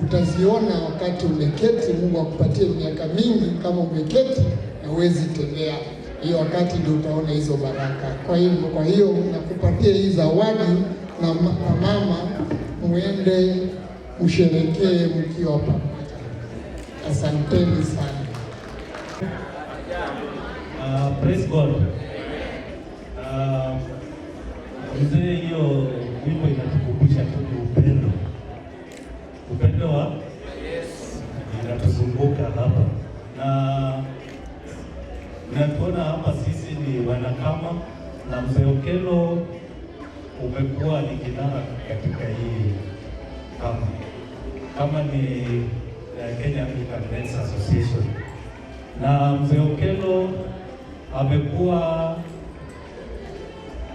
utaziona wakati umeketi. Mungu akupatie miaka mingi, kama umeketi na huwezi tembea, hiyo wakati ndio utaona hizo baraka. Kwa hiyo nakupatia hii zawadi na mama, muende msherekee mkiwa pamoja. Asanteni sana. Praise God. Mzee, hiyo wimbo inatukumbusha tu ni upendo, upendo wa inatuzunguka hapa na tuona hapa sisi ni wanakama, na mzee Okello umekuwa ni kinara katika hii KAMA. KAMA ni Kenya Anglican Men's Association, na mzee Okello amekuwa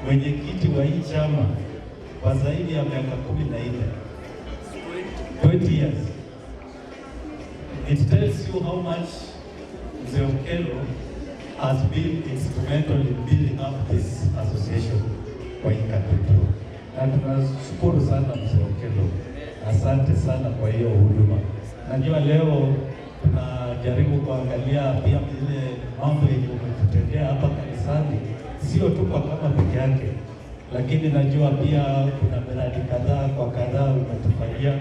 mwenyekiti wa hii chama kwa zaidi ya miaka 14, 20 years. It tells you how much Mzee Okello has been instrumental in building up this association kwa hii cathedral. Na tunashukuru sana Mzee Okello, asante sana kwa hiyo huduma. Najua leo tunajaribu kuangalia pia ile mambo yenye umetutendea hapa kanisani, sio tu kwa KAMA peke yake, lakini najua pia kuna miradi kadhaa kwa kadhaa umetufanyia,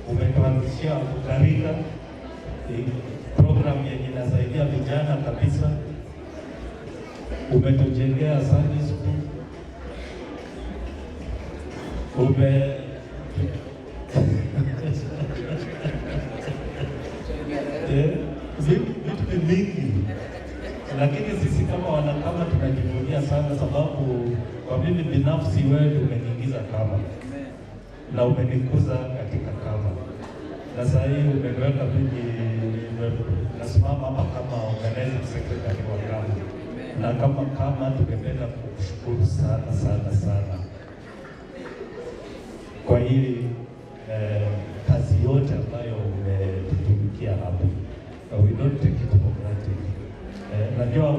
umetuanzishia Kukarika, program yenye inasaidia vijana kabisa, umetujengea Sunday school, ume vitu ni mingi, lakini sisi kama wanakama tunajivunia sana, sababu kwa mimi binafsi wewe ndio umeniingiza KAMA na umenikuza katika KAMA, na saa hii umeniweka mimi nasimama hapa kama organizing secretary wa KAMA, na kama KAMA tungependa kukushukuru sana sana sana kwa hii kazi yote ambayo umetutumikia hapa. We don't take it for granted. Najua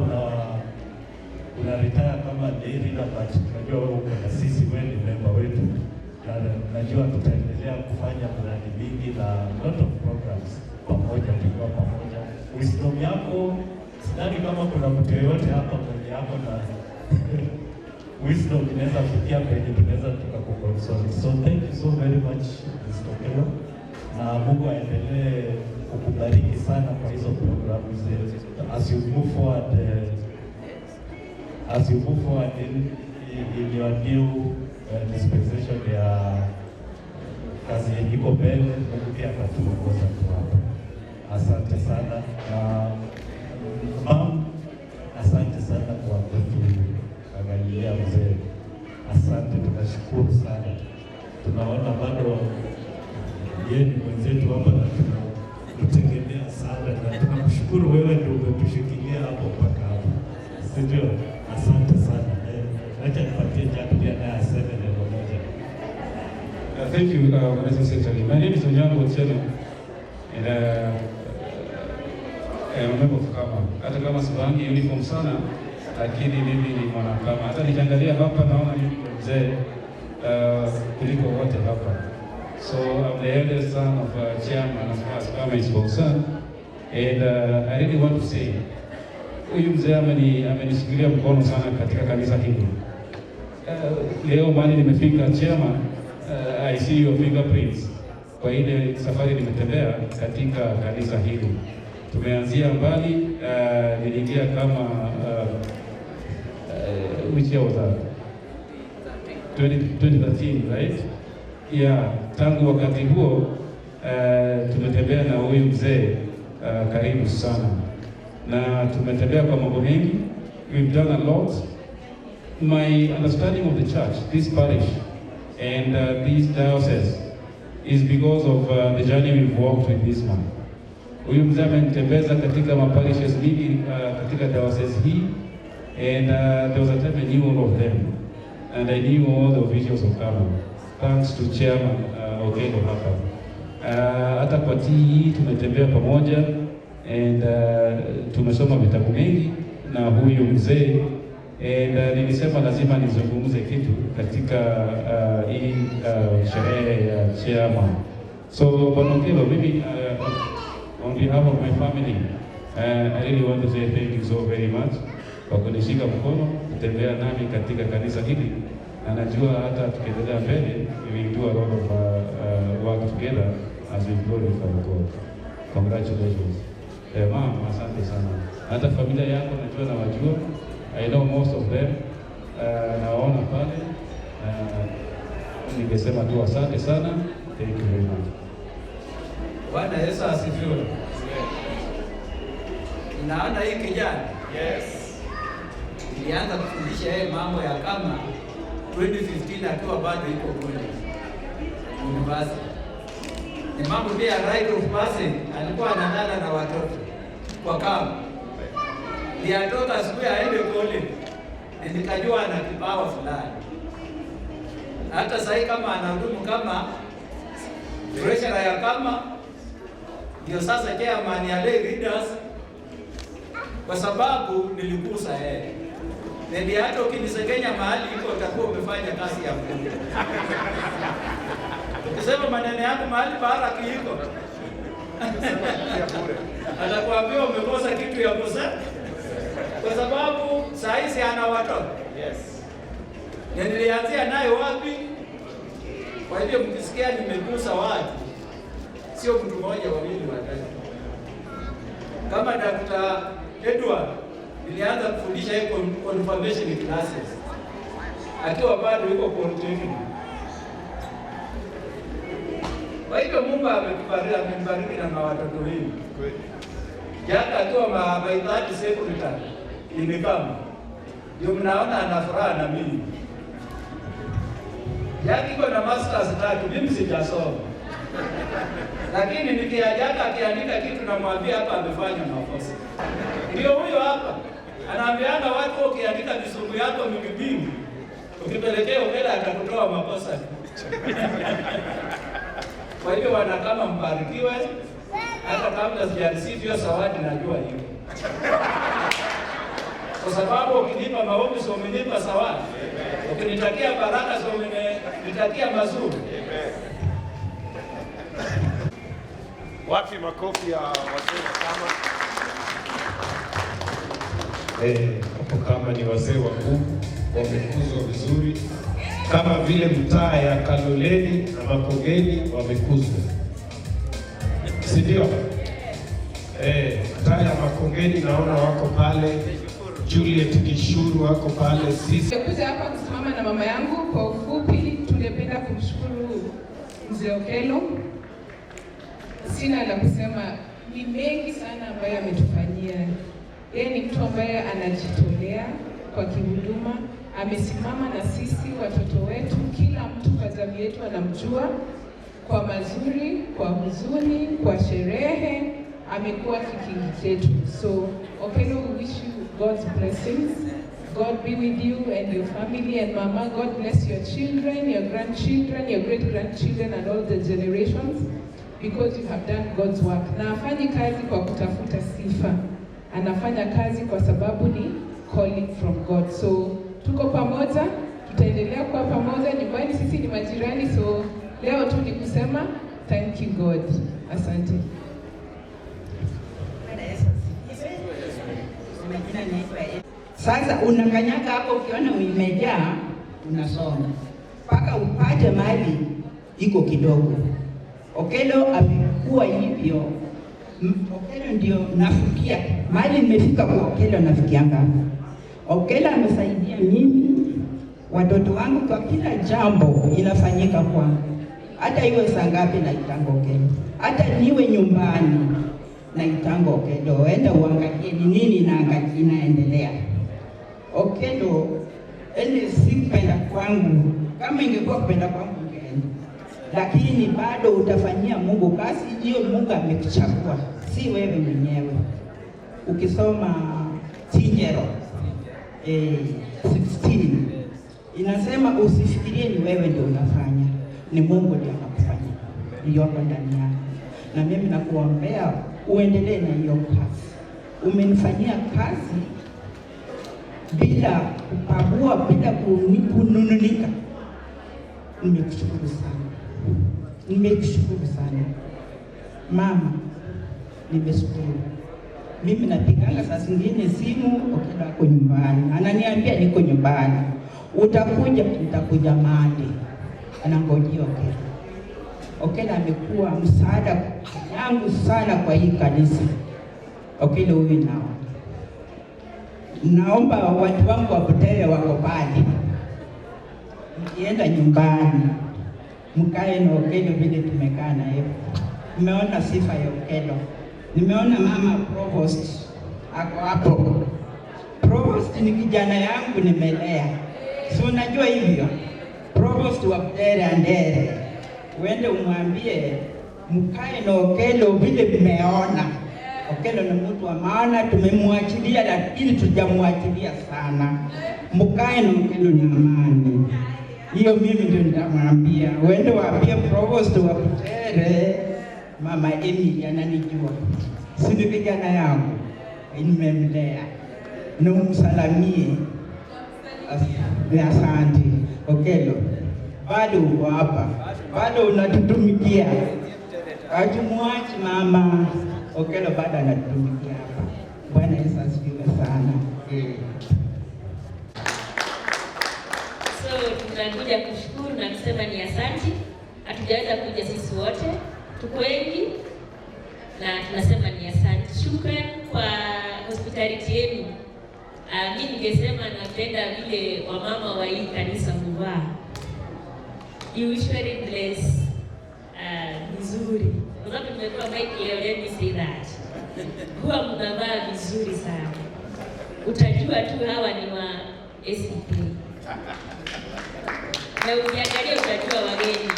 una retire kama lay leader, but najua wewe uko na sisi, wewe ni member wetu, na najua tutaendelea kufanya miradi mingi na lot of programs pamoja, tukiwa pamoja. Wisdom yako sidhani kama kuna mtu yeyote hapa mwenye yako na wisdom inaweza fikia penye tunaweza tukakuconsult. So thank you so very much, Mr. Okello, na Mungu aendelee kukubariki sana kwa hizo programs as you move forward, as you move forward in your new dispensation ya kazi yenye iko mbele. Mungu pia atatuongoza tu hapa. Asante sana na mam, asante sana kwa kutuangalia mzee. Asante, tunashukuru sana. Tunaona bado yeye ni mwenzetu hapa na tunamtegemea sana, na tunakushukuru wewe ndio umetushikilia hapo mpaka hapo, si ndio? Asante sana. Acha nipatie Jack pia naye aseme neno moja. Thank you, Organizing Secretary. My name is Onyango Otieno, and I am a member of KAMA. Hata kama sivaangi uniform sana, lakini mimi ni mwana KAMA. Hata nikiangalia hapa naona mimi ni mzee kuliko wote hapa. So I'm the eldest son of chairman as far as KAMA is concerned. And I really want to say, huyu mzee amenishikilia mkono sana katika kanisa hili. Leo mahali nimefika chairman, I see your fingerprints kwa ile safari nimetembea katika kanisa hili. Tumeanzia mbali, niliingia kama which year was that? 2013, right? Yeah, tangu wakati huo tumetembea na huyu mzee karibu sana na tumetembea kwa mambo mengi. We've done a lot. My understanding of the church, this parish and this diocese is because of the journey we've walked with this man. Huyu mzee amenitembeza katika maparishes mingi katika diocese hii, and there was a time I knew all of them and I knew all the officials of KAMA thanks to Chairman Okello hapa. Hata kwa TE tumetembea pamoja and tumesoma vitabu mengi na huyu mzee, and nilisema lazima nizungumze kitu katika hii sherehe ya chairman. So Bwana Okello, mimi on behalf of my family, I really want to say thank you so very much kwa kunishika mkono kutembea nami katika kanisa hili, na najua hata tukiendelea mbele we will do a lot of work together as we glorify God. Congratulations. Ma'am, asante sana. Hata familia yako najua nawajua. I know most of them. Nawaona pale. Ningesema tu asante sana. Thank you very much. Bwana Yesu asifiwe. Naona hii kijana. Yes. Nilianza kufundisha yeye mambo ya KAMA 2015 akiwa bado iko college university. Ni mambo pia rite of passage, alikuwa analala na watoto kwa kama ndiatoka siku ya aende college, nikajua ana kipawa fulani. Hata sahii kama anahudumu kama treasurer ya kama ndio sasa chairman ya lay readers, kwa sababu nilikusa yeye. Ndio hata ukinisengenya mahali iko utakuwa umefanya kazi ya Mungu. Ukisema maneno yangu mahali baraka iko atakuambia umekosa kitu ya kusema, kwa sababu saa hizi ana watoto. Yes. Na nilianzia naye wapi? Kwa hivyo mkisikia nimegusa watu, sio mtu mmoja, wawili, watatu. Kama Dr. Edward nilianza kufundisha yeye confirmation classes akiwa bado yuko polytechnic. Kwa hivyo Mungu ametubariki, amembariki na watoto wengi. Jaka akiwa my third secretary imekama, ndio mnaona ana furaha na mimi. Jaka iko na masters 3, mimi sijasoma. Lakini nikiajaka akiandika kitu namwambia hapa amefanya makosa. Ndio huyo hapa anaambiana watu, ukiandika misungu yako mingi ukipelekea Okelo atakutoa makosa. Kwa hivyo wana kama mbarikiwe, hata kabla sijareceive hiyo zawadi najua hiyo. Kwa sababu ukinipa maombi sio umenipa zawadi. Ukinitakia baraka sio umenitakia mazuri. Wapi makofi ya wazee wa kama? Hapo kama ni wazee wa nguvu, wamekuzwa vizuri, kama vile mtaa ya Kaloleni na Makongeni wamekuzwa, si ndio? Mtaa ya Makongeni naona wako pale, Juliet Gishuru wako pale, sisi Nimekuja hapa kusimama na mama yangu. Kwa ufupi, tungependa kumshukuru Mzee Okelo. Sina la kusema, ni mengi sana ambayo ametufanyia. Yeye ni mtu ambaye anajitolea kwa kihuduma, amesimama na sisi watoto wetu, kila mtu kwa jamii yetu anamjua kwa mazuri, kwa huzuni, kwa sherehe, amekuwa kikingi chetu. So Okelo, we wish you God's blessings. God be with you and your family, and Mama, God bless your children, your grandchildren, your great-grandchildren, and all the generations, because you have done God's work. Na afanyi kazi kwa kutafuta sifa, anafanya kazi kwa sababu ni calling from God. So tuko pamoja, tutaendelea kuwa pamoja nyumbani, sisi ni majirani, so leo tu ni kusema thank you God. Asante. Sasa unakanyaga hapo, ukiona imejaa unasonga mpaka upate mahali iko kidogo. Okelo amekuwa hivyo. Okelo ndio nafikia mahali nimefika kwa Okelo, nafikianga hapo. Okelo amesaidia mimi, watoto wangu kwa kila jambo inafanyika kwangu, hata iwe saa ngapi naitanga Okelo, hata niwe nyumbani naitanga Okelo, enda uangalie ni nini inaendelea. Okelo ene si kupenda kwangu, kama ingekuwa kupenda kwangu ungeenda, lakini bado utafanyia Mungu kazi hiyo. Mungu amekuchagua, si wewe mwenyewe. Ukisoma Tinjero 16 inasema usifikirie ni wewe ndio unafanya, ni Mungu ndiye anakufanya, iliyoko ndani yako. Na mimi nakuombea uendelee na hiyo kazi. Umenifanyia kazi bila kupagua, bila kunununika. Nimekushukuru sana, nimekushukuru sana mama, nimeshukuru. Mimi napiganga saa zingine simu, Okelo ako nyumbani, ananiambia niko nyumbani, utakuja? Nitakuja mande. Anangojea Okelo. Okelo amekuwa msaada yangu sana kwa hii kanisa. Okelo huyu nao naomba watu wangu wa Butere wako pale, mkienda nyumbani mkae na Okelo vile tumekaa na yeye. Nimeona sifa ya Okelo, nimeona mama Provost ako hapo. Provost ni kijana yangu nimelea, si unajua hivyo. Provost wa Butere Andere, uende umwambie Mkae na Okello vile mmeona. Okello ni mtu wa maana, tumemwachilia lakini tujamwachilia sana. Mkae na Okello na amani. Hiyo mimi ndio nitamwambia. Uende waambie provost wa Butere, Mama Emily ananijua, si ni kijana yangu, nimemlea, numsalamie. Asante Okello, bado uko hapa, bado unatutumikia, hatumuachi mama Okello, bado anatutumikia hapa. Bwana Yesu asifiwe sana. So tunakuja kushukuru na kusema ni asanti. Hatujaweza kuja sisi wote, tuko wengi na tunasema ni asante. Shukran kwa hospitality yenu. Mi ningesema napenda vile wamama wa hii kanisa huvaa. You usually bless vizuri. Kwa sababu nimekuwa mic leo, let me say that. Huwa mnavaa vizuri sana. Utajua tu hawa ni wa ACK. Na ukiangalia utajua wageni.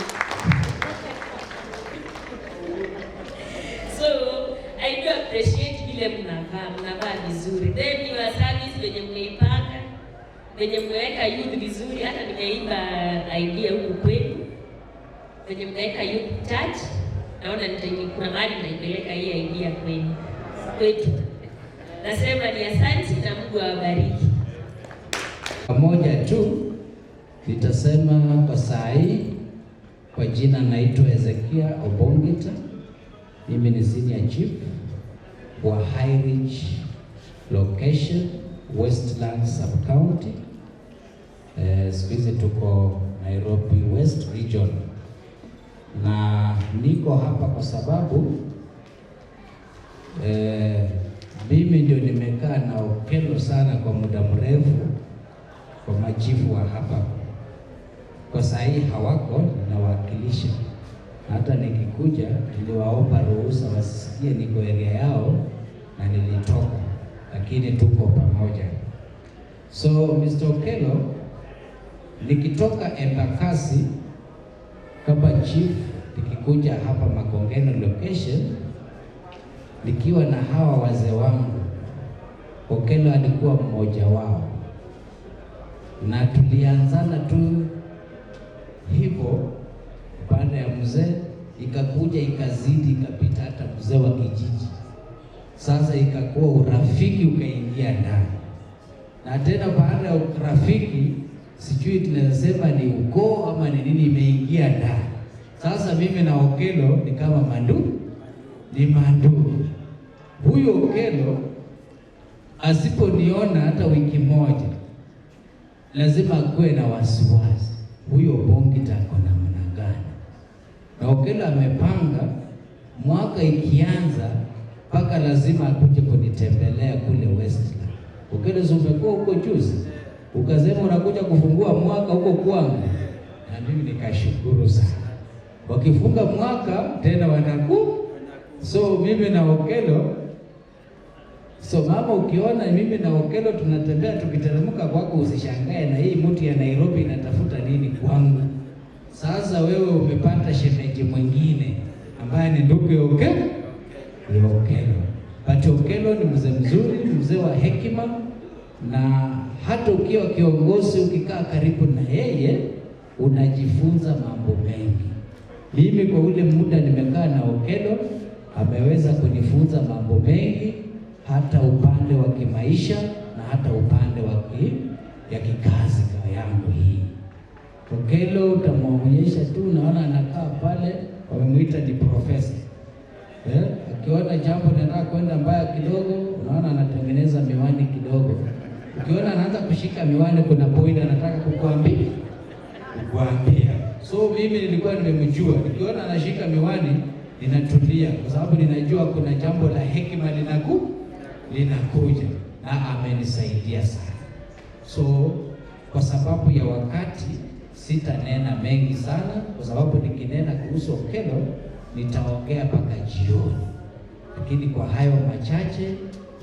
So I do appreciate vile mnavaa vizuri. Then your service venye mmeipanga, venye mmeweka youth vizuri, hata nimeiba idea huku kwenu. Venye mnaweka youth church, naona kuna mahali nitaipeleka hii idea kwenu. Kwetu. Nasema ni asante na Mungu awabariki. Pamoja tu nitasema kwa saa hii, kwa jina naitwa Ezekia Obongita. Mimi ni senior chief wa High Ridge location, Westland Sub County. Siku hizi tuko Nairobi West Region, na niko hapa kwa sababu mimi ndio nimekaa na Okello sana kwa muda mrefu, kwa machifu wa hapa. Kwa saa hii hawako, ninawakilisha. Hata nikikuja niliwaomba ruhusa wasisikie niko area yao na nilitoka, lakini tuko pamoja. So Mr. Okello, nikitoka Embakasi kama chief, nikikuja hapa Makongeni location nikiwa na hawa wazee wangu, Okello alikuwa mmoja wao, na tulianzana tu hivyo baada ya mzee, ikakuja ikazidi ikapita hata mzee wa kijiji. Sasa ikakuwa urafiki ukaingia ndani, na tena baada ya urafiki, sijui tunasema ni ukoo ama ni nini imeingia ndani. Sasa mimi na Okello ni kama mandu, ni mandu. Huyu Okello asiponiona hata wiki moja lazima akuwe na wasiwasi, huyo Bongita ako namna gani? Na Okello amepanga mwaka ikianza mpaka lazima akuje kunitembelea kule Westland. Okello, umekuwa huko juzi ukasema unakuja kufungua mwaka huko kwangu, na mimi nikashukuru sana. Wakifunga mwaka tena wanaku, so mimi na Okello. So mama, ukiona mimi na Okello tunatembea tukiteremka kwako, usishangae na hii mtu ya Nairobi inatafuta nini kwangu. Sasa wewe umepata shemeji mwingine ambaye ni ndugu ya Okello, ya Okello. But Okello ni mzee mzuri, mzee wa hekima, na hata ukiwa kiongozi ukikaa karibu na yeye unajifunza mambo mengi. Mimi kwa ule muda nimekaa na Okello, ameweza kunifunza mambo mengi, hata upande wa kimaisha na hata upande wa ya kikazi kwa yangu hii. Okello utamwonyesha tu, naona anakaa pale, wamemuita ni profesa. Ukiona jambo linataka kwenda mbaya kidogo, unaona anatengeneza miwani kidogo. Ukiona anaanza kushika miwani, kuna point anataka kukuambia. So mimi nilikuwa nimemjua, nikiona anashika miwani ninatulia, kwa sababu ninajua kuna jambo la hekima linakuja, na amenisaidia sana. So kwa sababu ya wakati sitanena mengi sana, kwa sababu nikinena kuhusu Okello nitaongea mpaka jioni. Lakini kwa hayo machache,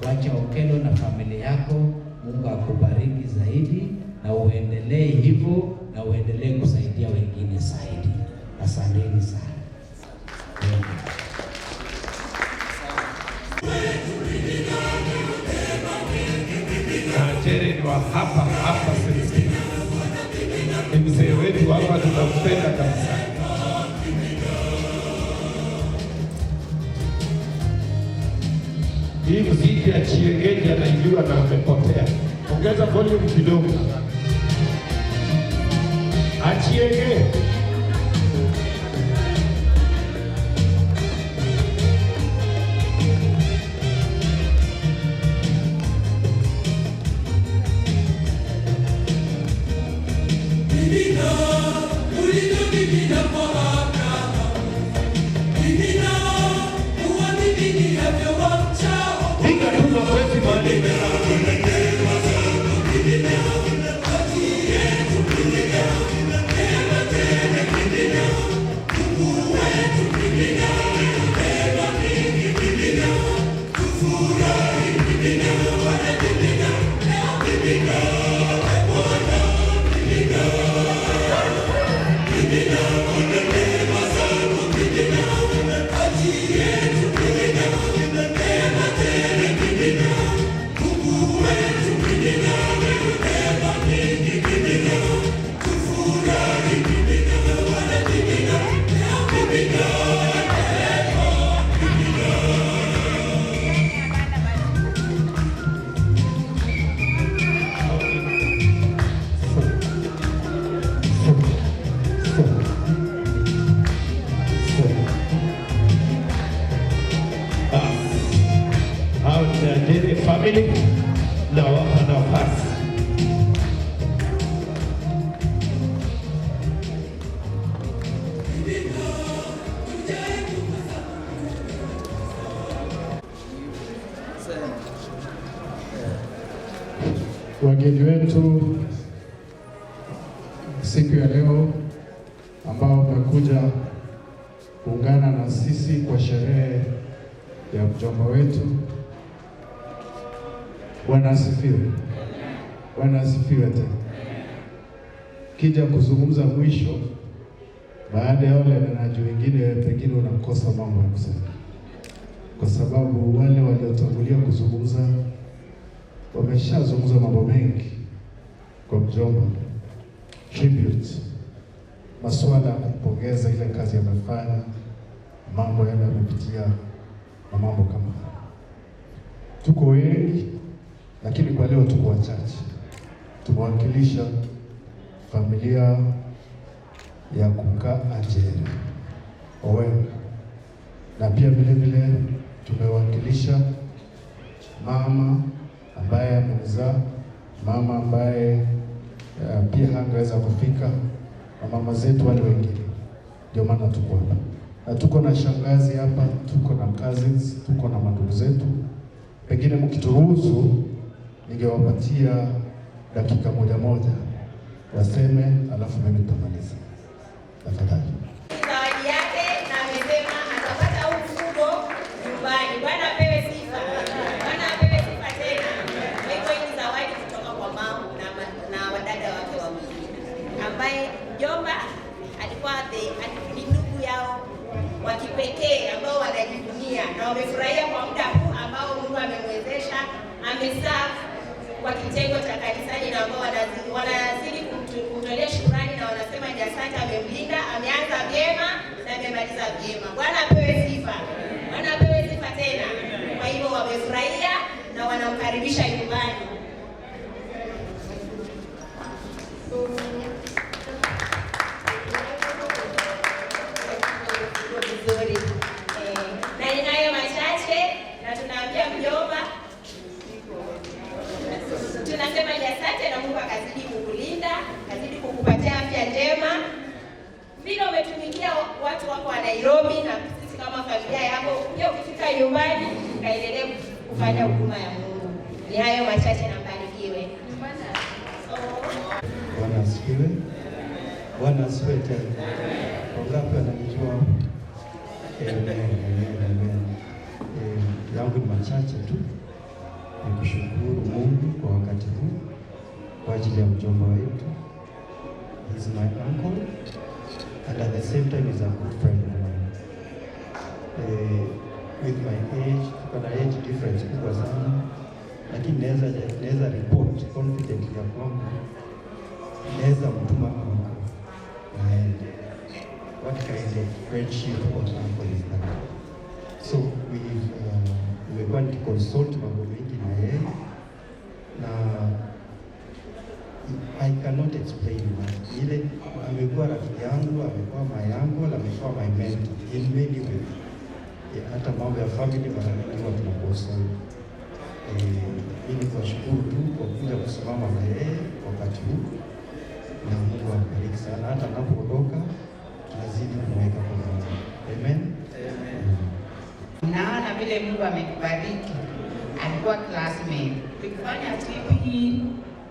wacha Okello na familia yako, Mungu akubariki zaidi na uendelee hivyo na uendelee kusaidia wengine zaidi. Asanteni sana. Thank you. Anjere ni wa hapa hapa St. Stephen, ni mzee wetu hapa, tunampenda kabisa. Hii muziki ya Chiengeji anaijua na amepotea. Ongeza volume kidogo. Achienge. Piga tu makofi mahali. Hao ni Anjere family na wapa nafasi. Wageni wetu siku ya leo ambao wamekuja kuungana na sisi kwa sherehe ya mjomba wetu. Bwana asifiwe. Bwana asifiwe tena. Kija kuzungumza mwisho, baada ya wale wanenaji wengine, pengine unakosa mambo ya kusema, kwa sababu wale waliotangulia kuzungumza wameshazungumza mambo mengi kwa mjomba, tribute, masuala ya kumpongeza ile kazi amefanya, mambo yale amepitia na mambo kama hayo. Tuko wengi, lakini kwa leo tuko wachache. Tumewakilisha familia ya kuka Anjere Owen, na pia vile vile tumewakilisha mama ambaye amemzaa, mama ambaye pia hangeweza kufika, na mama zetu wale wengine. Ndio maana tuko hapa, na tuko na shangazi hapa, tuko na cousins, tuko na mandugu zetu. Pengine mkituruhusu, ningewapatia dakika moja moja waseme, alafu mimi nitamaliza. Tafadhali. Zawadi yake na amesema atapata huu mfuko nyumbani. Bwana apewe sifa. Bwana apewe sifa tena. Kwa hivyo hii ni zawadi kutoka kwa mama na wadada wake wawili, ambaye mjomba alikuwa ni ndugu yao wa kipekee ambao wanajivunia na wamefurahia kwa muda huu ambao Mungu amemwezesha, ameserve kwa kitengo cha kanisani na ambao wanazidi kumtolea shukrani na wanasema ni asante, amemlinda, ameanza vyema na amemaliza vyema. Bwana apewe sifa. Bwana apewe sifa tena. Kwa hivyo wamefurahia na wanamkaribisha nyumbani. Vizuri. Na ninayo machache na tunaambia mjomba, tunasema ni asante na Mungu akazidi kukulinda, akazidi kukupatia afya njema. Vile umetumikia watu wako wa Nairobi na sisi kama familia yako, pia ukifika nyumbani ukaendelee kufanya huduma ya Mungu. Ni hayo machache na mbarikiwe. Bwana asifiwe. Bwana asifiwe tena. Wangapi wananijua? Amen, amen, amen. Yangu ni machache tu. Ni kushukuru Mungu kwa wakati huu kwa ajili ya mjomba wetu. He's my uncle and at the same time he's a good friend of mine. With my age, tuko na age difference kubwa sana. Lakini naweza report confidently ya kwamba naweza mtuma uncle na aende. What kind of friendship or uncle is that? So we've nimekuwa nikiconsult mambo mengi na yeye na I cannot explain much. Ile amekuwa rafiki yangu, amekuwa my uncle, amekuwa my mentor in many ways. Hata mambo ya family mara mingi huwa tunaconsult. Mimi kuwashukuru tu kwa kuja kusimama na yeye wakati huu, na Mungu ambariki sana. Hata anapoondoka tunazidi kumweka kwa Mungu. Amen. Naona vile Mungu amekubariki. Alikuwa classmate. Tukifanya trip hii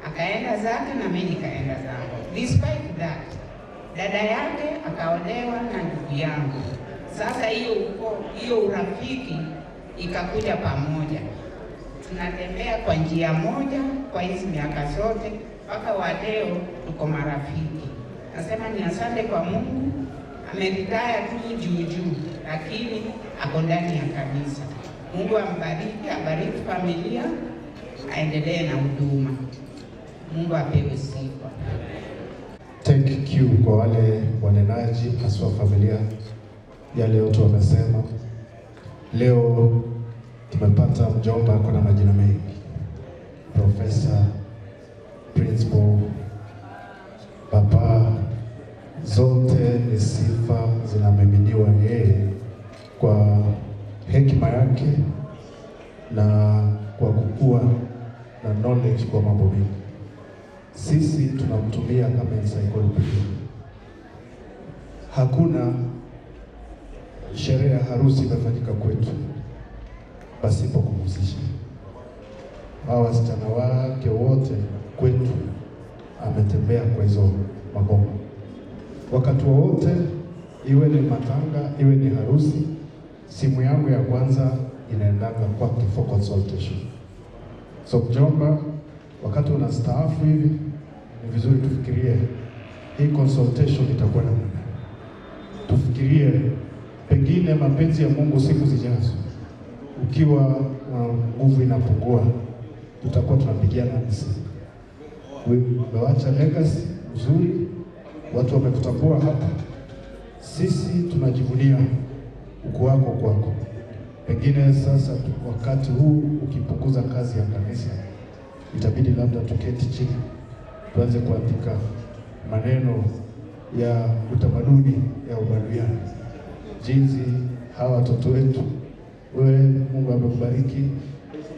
akaenda zake na mimi nikaenda zangu. Despite that, dada yake akaolewa na ndugu yangu. Sasa hiyo hiyo urafiki ikakuja pamoja. Tunatembea kwa njia moja kwa hizi miaka zote mpaka wa leo tuko marafiki. Nasema ni asante kwa Mungu, ameritaya tu juu juu, lakini ako ndani ya kanisa. Mungu ambariki, abariki familia, aendelee na huduma. Mungu apewe sifa. Take cue kwa wale wanenaji, haswa familia, yale yote wamesema. Leo tumepata mjomba ako na majina mengi: profesa, principal, baba, zote ni sifa zinamiminiwa yeye kwa hekima yake na kwa kukua na knowledge kwa mambo mengi. Sisi tunamtumia kama encyclopedia. Hakuna sherehe ya harusi imefanyika kwetu pasipo kumhusisha. Hawa wasichana wake wote kwetu ametembea kwa hizo maboma. Wakati wowote, iwe ni matanga, iwe ni harusi, simu yangu ya kwanza inaendanga kwake for consultation. So mjomba, wakati unastaafu hivi, ni vizuri tufikirie hii consultation itakuwa namna gani. Tufikirie pengine mapenzi ya Mungu siku zijazo, ukiwa nguvu inapungua, tutakuwa tunapigia nani simu? Umewacha legacy nzuri, watu wamekutambua hapa. Sisi tunajivunia ukuu wako kwako. Pengine sasa wakati huu ukipunguza kazi ya kanisa, itabidi labda tuketi chini tuanze kuandika maneno ya utamaduni ya Ubaluhya, jinsi hawa watoto wetu. Wewe Mungu amekubariki,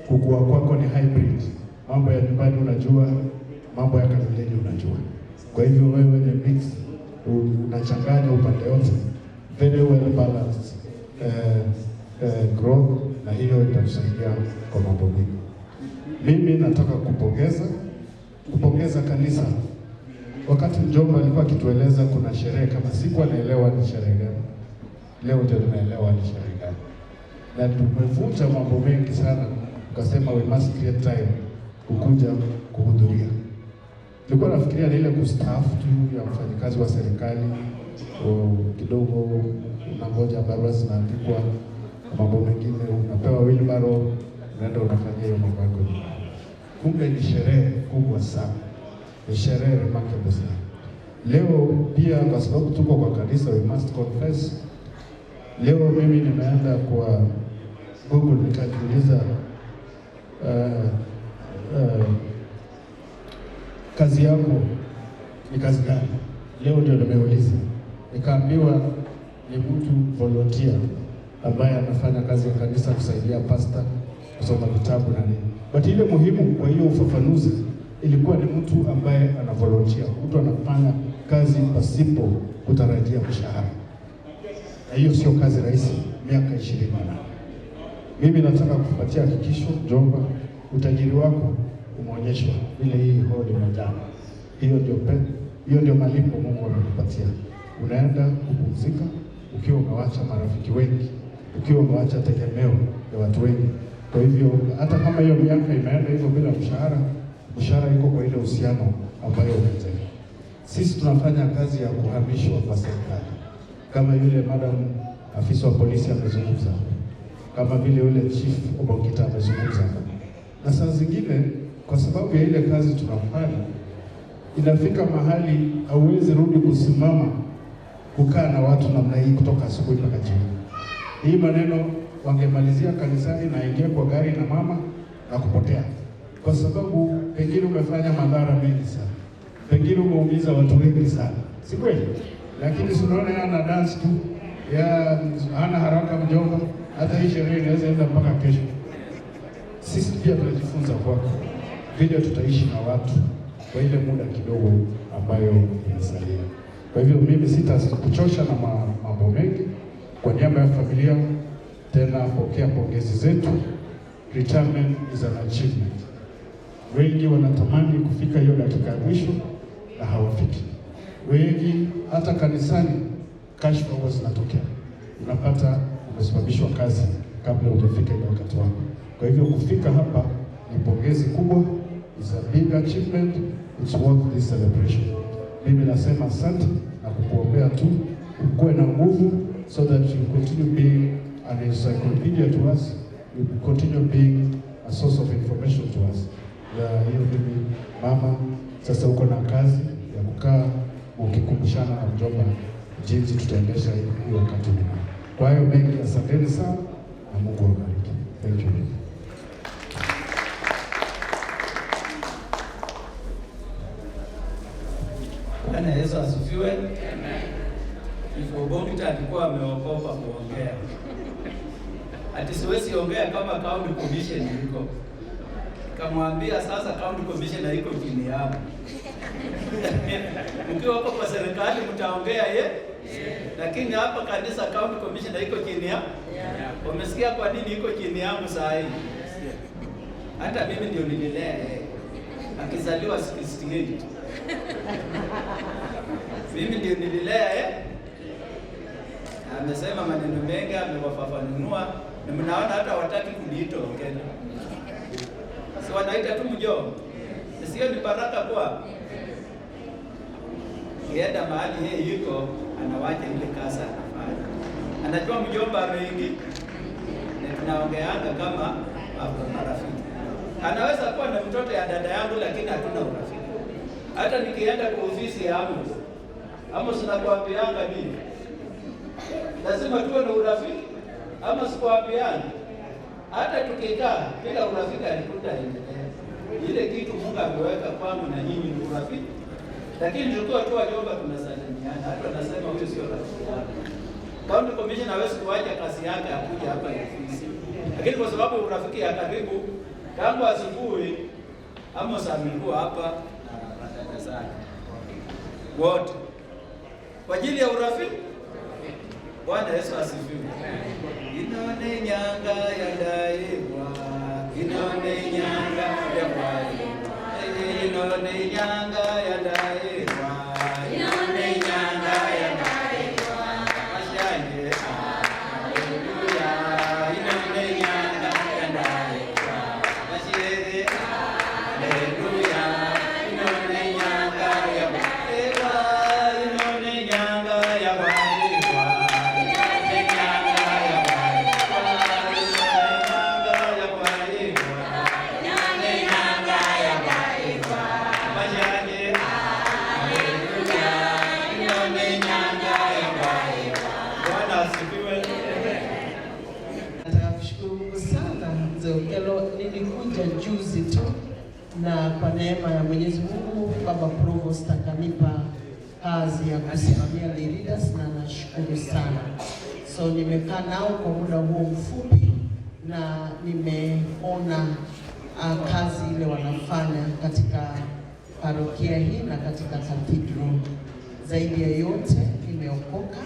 kukua kwako ni hybrid, mambo ya nyumbani unajua, mambo ya Kaloleni unajua. Kwa hivyo wewe ni mix, unachanganya upande yote, very well balanced growth, na hiyo itatusaidia kwa mambo mengi. Mimi nataka kupongeza kanisa. Wakati mjomba alikuwa akitueleza kuna sherehe, kama sikuwa naelewa ni sherehe gani, leo ndio nimeelewa ni sherehe gani, na tumevunja mambo mengi sana, tukasema we must create time kukuja kuhudhuria. Nilikuwa nafikiria ni ile kustaafu tu ya mfanyikazi wa serikali, kidogo unangoja barua zinaandikwa, mambo mengine unapewa wheelbarrow, unaenda unafanyia hiyo mambo yako nyumbani. Kumbe ni sherehe kubwa sana, ni sherehe remarkable sana. Leo pia kwa sababu tuko kwa kanisa, we must confess. Leo mimi nimeenda kwa Google nikajiuliza, kazi yako ni kazi gani? Leo ndio nimeuliza, nikaambiwa ni mtu volunteer ambaye anafanya kazi ya kanisa kusaidia pastor kusoma vitabu na nini. But ile muhimu kwa hiyo ufafanuzi ilikuwa ni mtu ambaye ana volunteer, mtu anafanya kazi pasipo kutarajia mshahara, na hiyo sio kazi rahisi, miaka 28. Mimi nataka kukupatia hakikisho mjomba, utajiri wako umeonyeshwa vile hii hall imejaa. Hiyo ndio malipo Mungu amekupatia. Unaenda kupumzika ukiwa umewacha marafiki wengi, ukiwa umewacha tegemeo ya watu wengi. Kwa hivyo hata kama hiyo miaka imeenda hivyo bila mshahara, mshahara iko kwa ile uhusiano ambayo umejenga. Sisi tunafanya kazi ya kuhamishwa kwa serikali, kama yule madam afisa wa polisi amezungumza, kama vile yule chief Obongita amezungumza. Na saa zingine kwa sababu ya ile kazi tunafanya, inafika mahali hauwezi rudi kusimama kukaa na watu namna hii kutoka asubuhi mpaka jioni. Hii maneno wangemalizia kanisani na ingia kwa gari na mama na kupotea, kwa sababu pengine umefanya madhara mengi sana, pengine umeumiza watu wengi sana, si kweli? Lakini si unaona yeye ana dance tu, ya hana haraka mjomba, hata hii sherehe inaweza enda mpaka kesho. Sisi pia tunajifunza kwako vile tutaishi na watu kwa ile muda kidogo ambayo imesalia. Kwa hivyo mimi sitakuchosha na mambo mengi. Kwa niaba ya familia tena pokea pongezi zetu. Retirement is an achievement. Wengi wanatamani kufika hiyo dakika ya mwisho na hawafiki. Wengi hata kanisani kashfa huwa zinatokea, unapata umesimamishwa kazi kabla hujafika ile wakati wako. Kwa hivyo kufika hapa ni pongezi kubwa, is a big achievement, it's worth this celebration. Mimi nasema asante na kukuombea tu ukuwe na nguvu so that you continue being an encyclopedia to us, you continue being a source of information to us. Na hiyo mimi mama, sasa uko na kazi ya kukaa ukikumbushana na mjomba jinsi tutaendesha hii wakati huu. Kwa hiyo mengi, asanteni sana na Mungu awabariki. Thank you. Bwana Yesu asifiwe. Obongita alikuwa ameogopa kuongea. Ati siwezi ongea kama county commission iko. Kamwambia sasa county commission iko chini yangu. Mkiwa hapo kwa serikali mtaongea ye? Lakini hapa kanisa county commission iko chini ya? Wamesikia kwa nini iko chini yangu saa hii? Hata mimi ndio nililea yeye. Akizaliwa 68. Mimi ndio nililea yeye. Amesema maneno mengi, amewafafanua, na mnaona hata wataki kuniita Okello. Si wanaita tu mjomba. Sio ni baraka kwa. Kienda mahali yeye yuko, anawacha ile kazi anafanya. Anajua mjomba ameingia. Na tunaongeanga kama marafiki. Anaweza kuwa na mtoto ya dada yangu lakini hatuna urafiki. Hata nikienda kwa ofisi ya Amos, Amos nakuambianga nini? Lazima tuwe na urafiki ama sikuambiana. Hata tukikaa bila urafiki hakutaendelea. Ile kitu Mungu ameweka kwangu na nyinyi ni urafiki. Lakini tulikuwa tu wajomba tunasalimiana. Hata wanasema huyu sio rafiki yangu. County Commissioner hawezi kuacha kazi yake akuja hapa ofisi. Lakini kwa sababu urafiki ya karibu tangu asubuhi Amos amekuwa hapa na madada zake wote kwa ajili ya urafiki. Bwana Yesu asifiwe. Inone nyanga ya daibwa, inone nyanga ya daibwa, inone nyanga ya daibwa, inone nyanga ya daibwa. Mashanye, haleluya, inone nyanga ya daibwa. Mashere, haleluya, inone nyanga ya daibwa, inone nyanga ya daibwa. Nataka kushukuru Mungu sana Mzee Okello, nilikuja juzi tu na kwa neema ya Mwenyezi Mungu Baba Provost akanipa kazi ya kusimamia lay leaders na nashukuru sana. So nimekaa nao kwa muda huo mfupi na nimeona kazi ile wanafanya katika parokia hii na katika cathedral. Zaidi ya yote nimeokoka,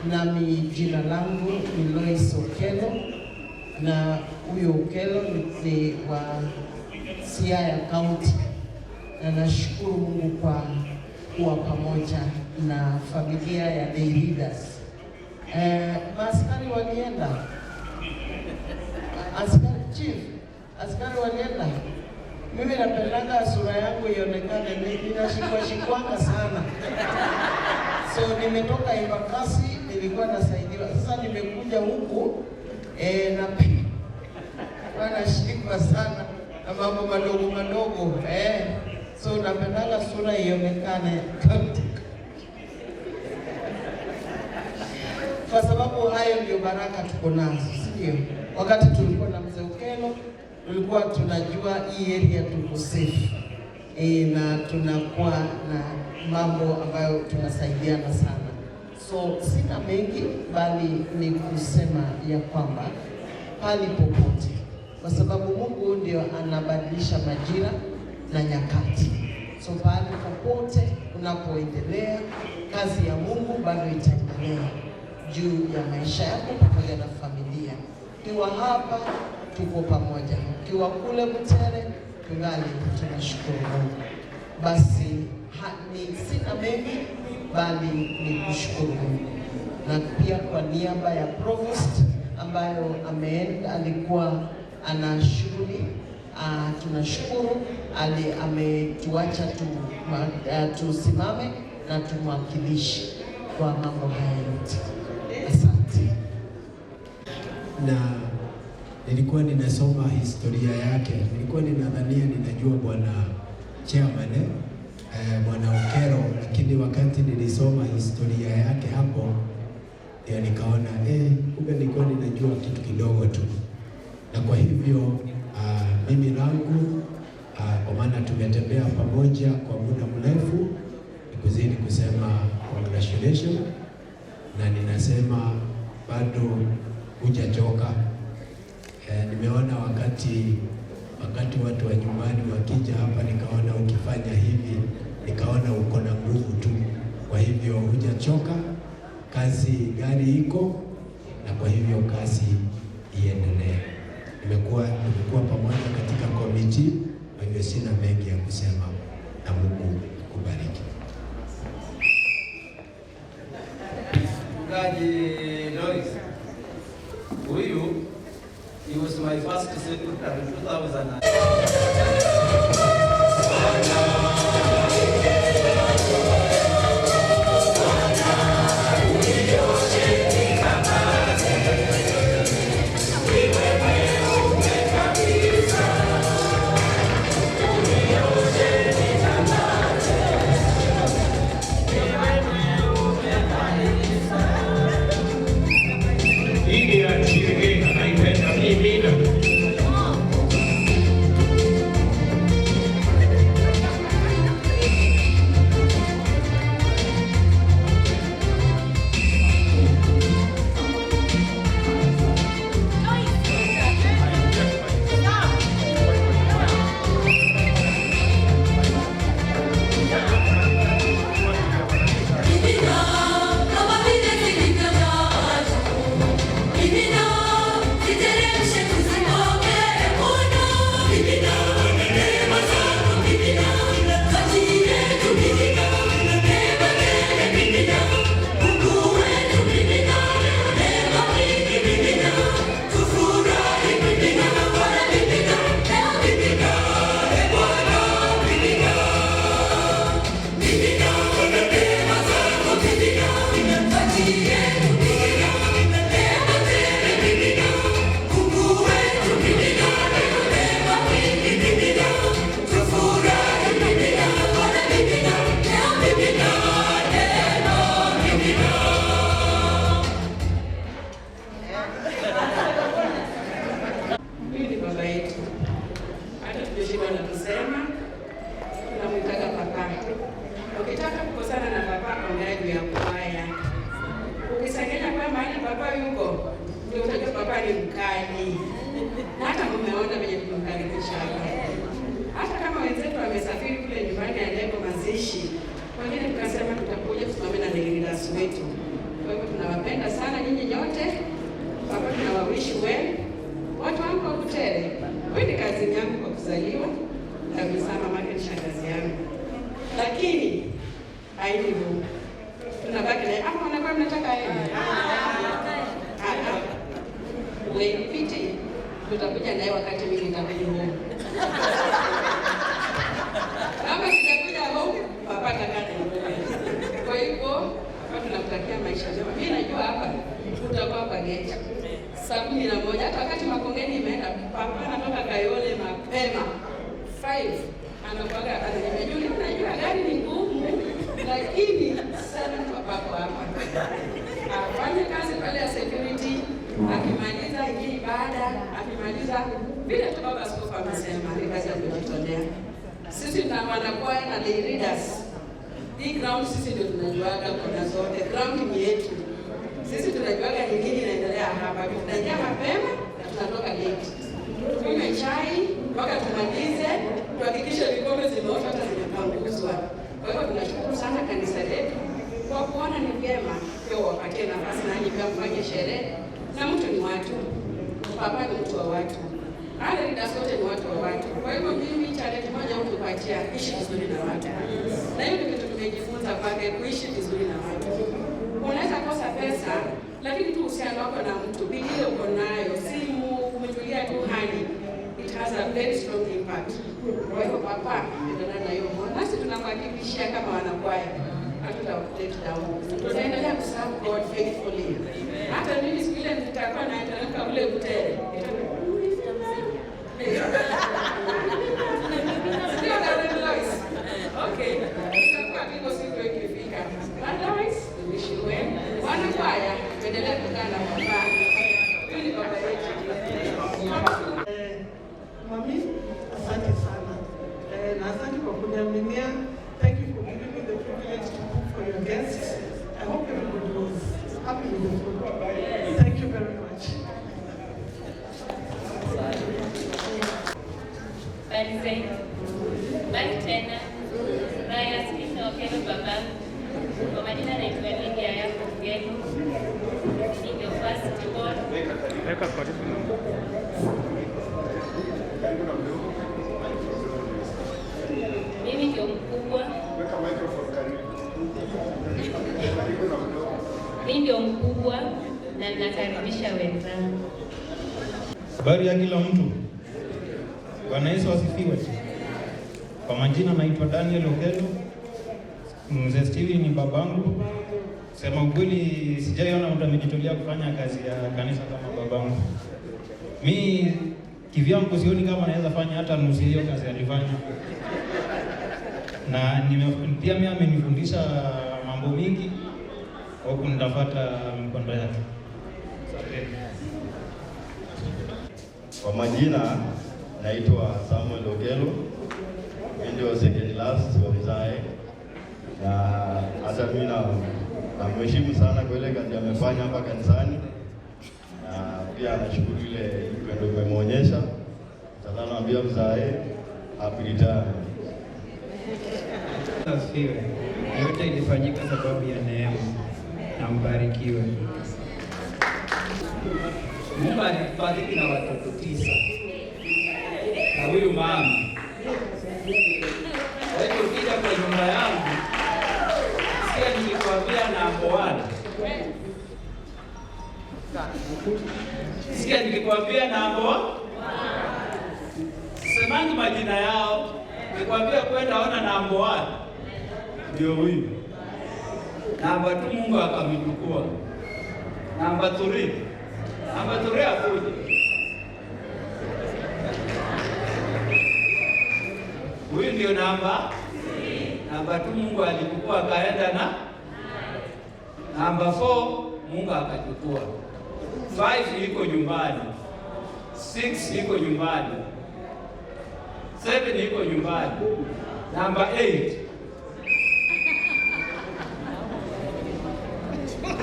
nami jina langu ni Lois Okello, na huyo Okello ni wa Siaya County, na nashukuru Mungu kwa kuwa pamoja na familia ya lay leaders. Maaskari walienda, askari chief, askari walienda. Mimi napendaga sura yangu ionekane, ninashikwa shikwanga sana. So nimetoka Embakasi, nilikuwa nasaidiwa. Sasa nimekuja huku na nashikwa sana. na mambo madogo madogo eh. So napendanga sura ionekane kwa sababu hayo ndio baraka tuko nazo, si ndio? Wakati tulikuwa na mzee Okello tulikuwa tunajua hii area tuko safe na tunakuwa na mambo ambayo tunasaidiana sana. So sina mengi, bali ni kusema ya kwamba pali popote, kwa sababu Mungu ndio anabadilisha majira na nyakati. So pahali popote unapoendelea, kazi ya Mungu bado itaendelea juu ya maisha yako pamoja na familia. Ukiwa hapa tuko pamoja, ukiwa kule Butere tungali tunashukuru Mungu. Basi ni sina mengi, bali ni kushukuru Mungu, na pia kwa niaba ya Provost ambayo ameenda, alikuwa ana shughuli tunashukuru ametuacha tusimame na tumwakilishe kwa mambo haya yote. Asante. Na nilikuwa ninasoma historia yake, nilikuwa ninadhania ninajua bwana chairman bwana Okello, lakini wakati nilisoma historia yake hapo ndio nikaona kumbe nilikuwa ninajua kitu kidogo tu. Na kwa hivyo mimi langu kwa maana tumetembea pamoja kwa muda mrefu, nikuzidi kusema congratulations, na ninasema bado hujachoka. Nimeona wakati watu wa nyumbani wakija hapa, nikaona ukifanya hivi, nikaona uko na nguvu tu. Kwa hivyo hujachoka, kazi gari iko, na kwa hivyo kazi iendelee. Tumekuwa pamoja katika komiti, kwa hivyo sina mengi ya kusema, na Mungu akubariki. Mchungaji Lois, huyu he was my first secretary in 2000. Tutakuja naye wakati mimi nitarudi home. Kama sijakuja home, papa atakaa na wewe. Kwa hivyo hapa tunakutakia maisha mema. Mimi najua hapa utakuwa kwa gate saa 11, hata wakati Makongeni imeenda, papa anatoka Kayole mapema. Mpaka ananiambia Julia, unajua gari ni ngumu, lakini sana papapo hapa afanye kazi pale ya security, akimaliza hii ibada, akimaliza vile tu baba askofu amesema, ni kazi ya kujitolea. Sisi tuna wanakwaya na lay leaders. Hii ground sisi ndio tunajuaga kona zote, ground ni yetu. Sisi tunajuaga ni nini inaendelea hapa. Tunaingia mapema na tunatoka late. Tunywe chai mpaka tumalize, tuhakikishe vikombe zimeoshwa hata zimepanguzwa. Kwa hivyo tunashukuru sana kanisa letu kwa kuona ni vyema pia wapatie nafasi nanyi pia mfanye sherehe, na mtu ni watu, papa ni mtu wa watu, wale leaders wote ni watu wa watu. Kwa hivyo mimi challenge moja hutupatia, ishi vizuri na watu, na hiyo ni kitu tumejifunza kwake, kuishi vizuri na watu. Unaweza kosa pesa, lakini tu uhusiano wako na mtu, bidii uko nayo, simu, kumjulia tu hali, it has a very strong impact. Kwa hivyo papa, endelea na hiyo moyo, nasi tunakuhakikishia kama wanakwaya hatuta let down. Tutaendelea kuserve God faithfully. Hata mimi siku ile nitakuwa nateremka ule Butere. Sio Karen Lois. Okay. Itakuwa hivyo siku ikifika. Otherwise, we wish you well. Wanakwaya, tuendelee kukaa na baba. Huyu ni baba yetu. Mami, asante sana. Na asante kwa kuniaminia. Thank you for giving me the privilege to cook for your guests. I hope everybody was happy with the food. Thank you very much. Habari zenu. Habari tena. Raya Stephen Okello babangu. Kwa majina naitwa Lydia Yako Mgeni. Ni ndio first born. Weka karibu na Mimi ndio mkubwa. Weka microphone karibu. Karibu na mdomo. Mimi ndio mkubwa na ninakaribisha wenzangu. Habari ya kila mtu. Bwana Yesu asifiwe. Kwa majina naitwa Daniel Okello. Mzee Steven ni babangu. Sema ukweli sijaiona mtu amejitolea kufanya kazi ya kanisa kama babangu. Mi kivyangu sioni kama naweza fanya hata nusu hiyo kazi alifanya. Na pia mimi amenifundisha mambo mingi, huku nitafuata mkondo yake. Asante. Kwa majina naitwa Samuel Okello. Mimi ndio second last wa mzae, na hata mimi namheshimu sana kwa ile kazi amefanya hapa kanisani, na pia nashukuru ile upendo umemwonyesha. Sasa naambia mzae happy retirement. Asifiwe. Yote ilifanyika sababu ya neema, na mbarikiwe. Mungu alitubariki na watoto 9 na huyu mama. Kwa hivyo ukija kwa nyumba yangu, sikia nikikwambia namba 1. Sikia nikikwambia namba 1. Semangi majina yao. Nikwambia kwenda ona namba 1. Ndio huyu. Namba 2 Mungu akamchukua. Namba 3. Namba 3 akuje. Huyu ndio namba 2 Mungu alichukua akaenda na namba 4 Mungu akachukua. 5 iko nyumbani. 6 iko nyumbani. 7 iko nyumbani. Namba 8.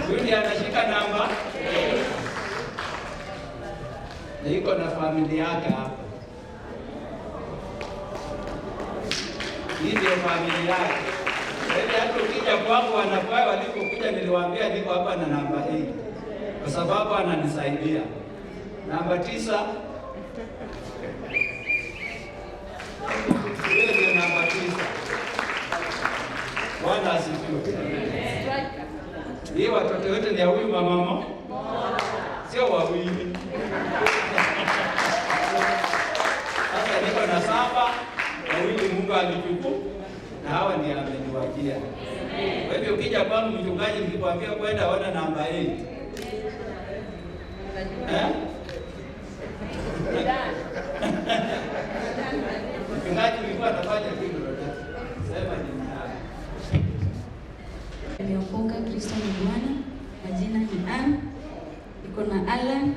Huyu ndiye anashika namba 8. Na iko na familia yake hapo. Hii ndio familia yake. Kwa hata ukija kwangu wanakwaya walipokuja niliwaambia niko hapa na namba 8. Kwa sababu ananisaidia. Namba 9. Hiyo ndio namba 9. Bwana asifiwe. Hii watoto wote ni ya huyu mama. Sio wawili. Sasa niko na 7, wawili Mungu alichukua na hawa ndiye ameniwajia. Kwa hivyo ukija kwangu mchungaji nikikwambia kwenda ona namba 8. Mchungaji nilikuwa nafanya kitu. Nimeokoka, Kristo ni Bwana. Majina ni Ann, niko na Alan,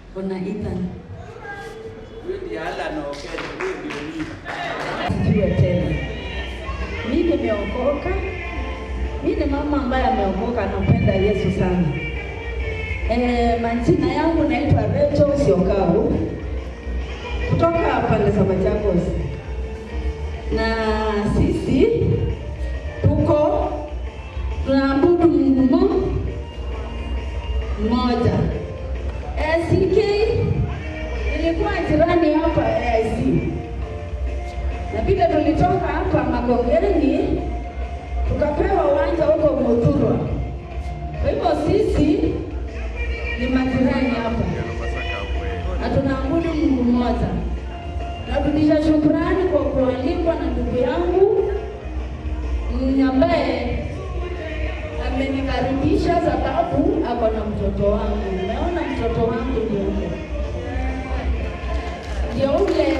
niko na Ethan. Huyu ndiye Alan Okello, huyu ndio mimi. Asifiwe tena. Mimi nimeokoka. Mimi ni mama ambaye ameokoka, nampenda Yesu sana. Majina yangu naitwa Rachel Siokau kutoka pande za Machakos, na sisi tuko tunaabudu Mungu mmoja. ACK ilikuwa jirani hapa AIC, na vile tulitoka hapa Makongeni tukapewa uwanja huko Muthurwa. Kwa hivyo sisi ni majirani hapa na tunaabudu Mungu mmoja. Narudisha shukrani kwa kualikwa na ndugu yangu ambaye amenikaribisha, sababu ako na mtoto wangu. Umeona mtoto wangu ndio ule, ndio ule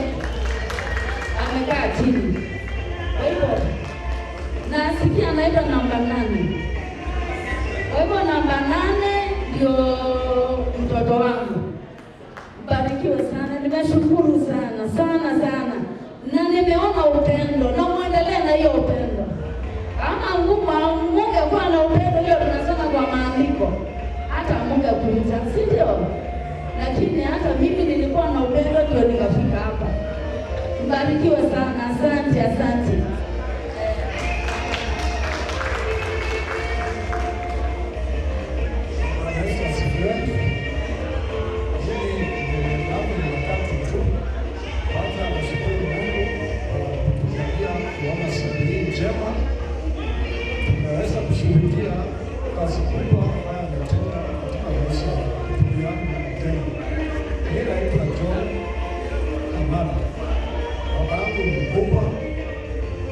amekaa chini. Kwa hivyo nasikia anaitwa namba 8. Kwa hivyo namba 8 ndio mtoto wangu. Mbarikiwe sana, nimeshukuru sana sana sana, na nimeona upendo, na muendelee na hiyo upendo. Kama mungekuwa na upendo hiyo tunasema kwa maandiko, hata mungekuja, si ndio? Lakini hata mimi nilikuwa na upendo ndio nikafika hapa. Mbarikiwe sana, asante, asante. Bwana Yesu asifiwe. Mimi mbele yangu ni watatu tu. Kwanza nashukuru Mungu kwa kutujalia kuona siku hii njema. Tumeweza kushuhudia kazi kubwa ambayo ametenda katika maisha ya ndugu yangu Okello. Mimi naitwa John Kamala. Baba yangu ni mkubwa,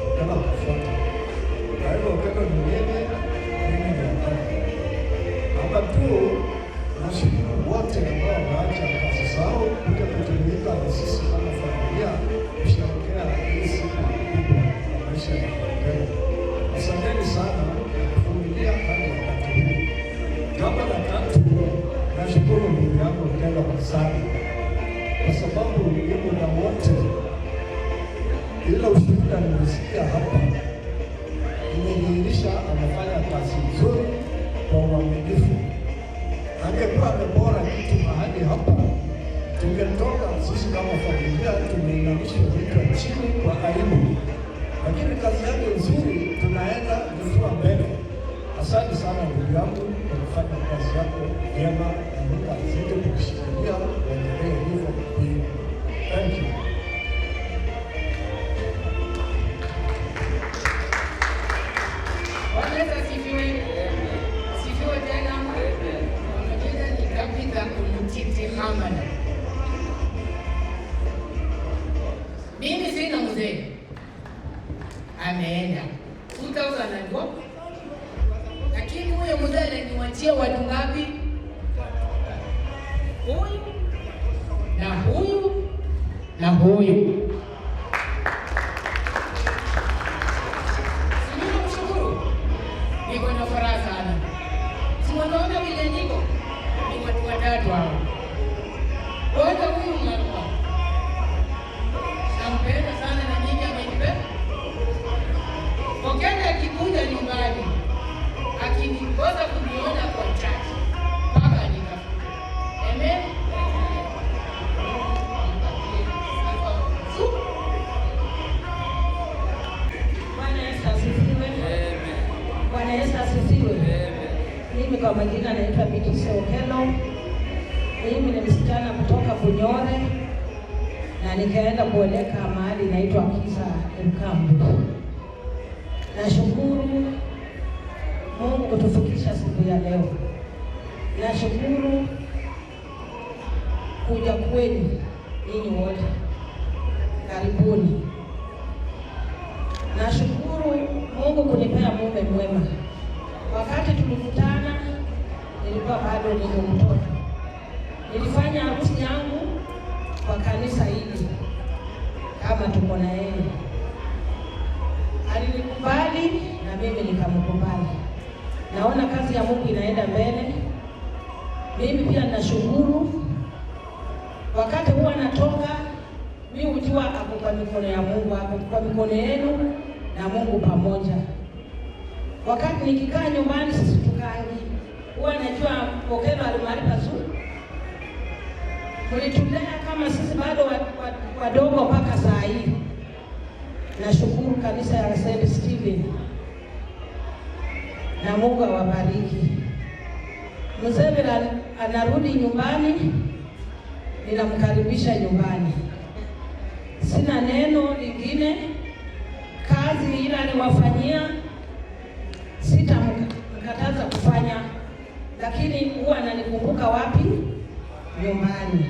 Okello akafuata. Kwa hivyo Okello ni mimi, mimi ni Okello. Namba 2, nashukuru wote ambao wameacha kazi zao kuja kujumuika na sisi kama familia kusherehekea hii siku kubwa ya maisha ya Okello. Asanteni sana kuvumilia hadi wakati huu. Jambo la tatu, nashukuru ndugu yangu Okello sana kwa sababu ni muda wote ila ushuhuda nimesikia hapa imedhihirisha amefanya kazi nzuri kwa uaminifu. Angekuwa amebora kitu mahali hapa, tungetoka sisi kama familia tumeinamisha vichwa chini kwa aibu, lakini kazi yake nzuri, tunaenda kifua mbele. Asante sana ndugu yangu kwa kufanya kazi yako vyema, na Mungu azidi kukushikilia uendelee hivyo hivyo. Thank you. Bwana Yesu asifiwe. Asifiwe tena. Kwa majina ni Tabitha Omutiti Hamana. Mimi sina mzee, ameenda 2001, lakini huyo mzee aliniwachia watu ngapi? Huyu na huyu na huyu. Si mimi namshukuru, niko na furaha sana. Si wanaona vile niko, ni watu watatu hao. Kwanza huyu mama nampenda sana na nyinyi amenipenda. Okello akikuja nyumbani akinikosa kuniona kwa church mpaka nitafute. Amen. Mungu ampatie sifa nzuri. Bwana Yesu asifiwe. Bwana Yesu asifiwe. Mimi kwa majina naitwa Beatrice Okello. Mimi ni msichana kutoka Bunyore na nikaenda kuoleka mahali inaitwa Kisa Mkambu. Nashukuru Mungu kutufikisha siku ya leo. Nashukuru kuja kwenu ninyi wote, karibuni. Nashukuru Mungu kunipea mume mwema. Wakati tulikutana nilikuwa bado niko mtoto. Nilifanya harusi yangu kwa kanisa hili kama tuko na yeye. Alinikubali na mimi nikamkubali. Naona kazi ya Mungu inaenda mbele. Mimi pia nashukuru. Wakati huwa natoka, mi hujua ako kwa mikono ya Mungu, ako kwa mikono yenu na Mungu pamoja. Wakati nikikaa nyumbani sisitukangi, huwa najua Okello alimahali pazuri. Mlitulea kama sisi bado wadogo mpaka saa hii. Nashukuru kanisa ya St. Stephen na Mungu awabariki. Mzee vile anarudi nyumbani, ninamkaribisha nyumbani. Sina neno lingine, kazi ile aliwafanyia sitamkataza kufanya, lakini huwa ananikumbuka wapi? Nyumbani.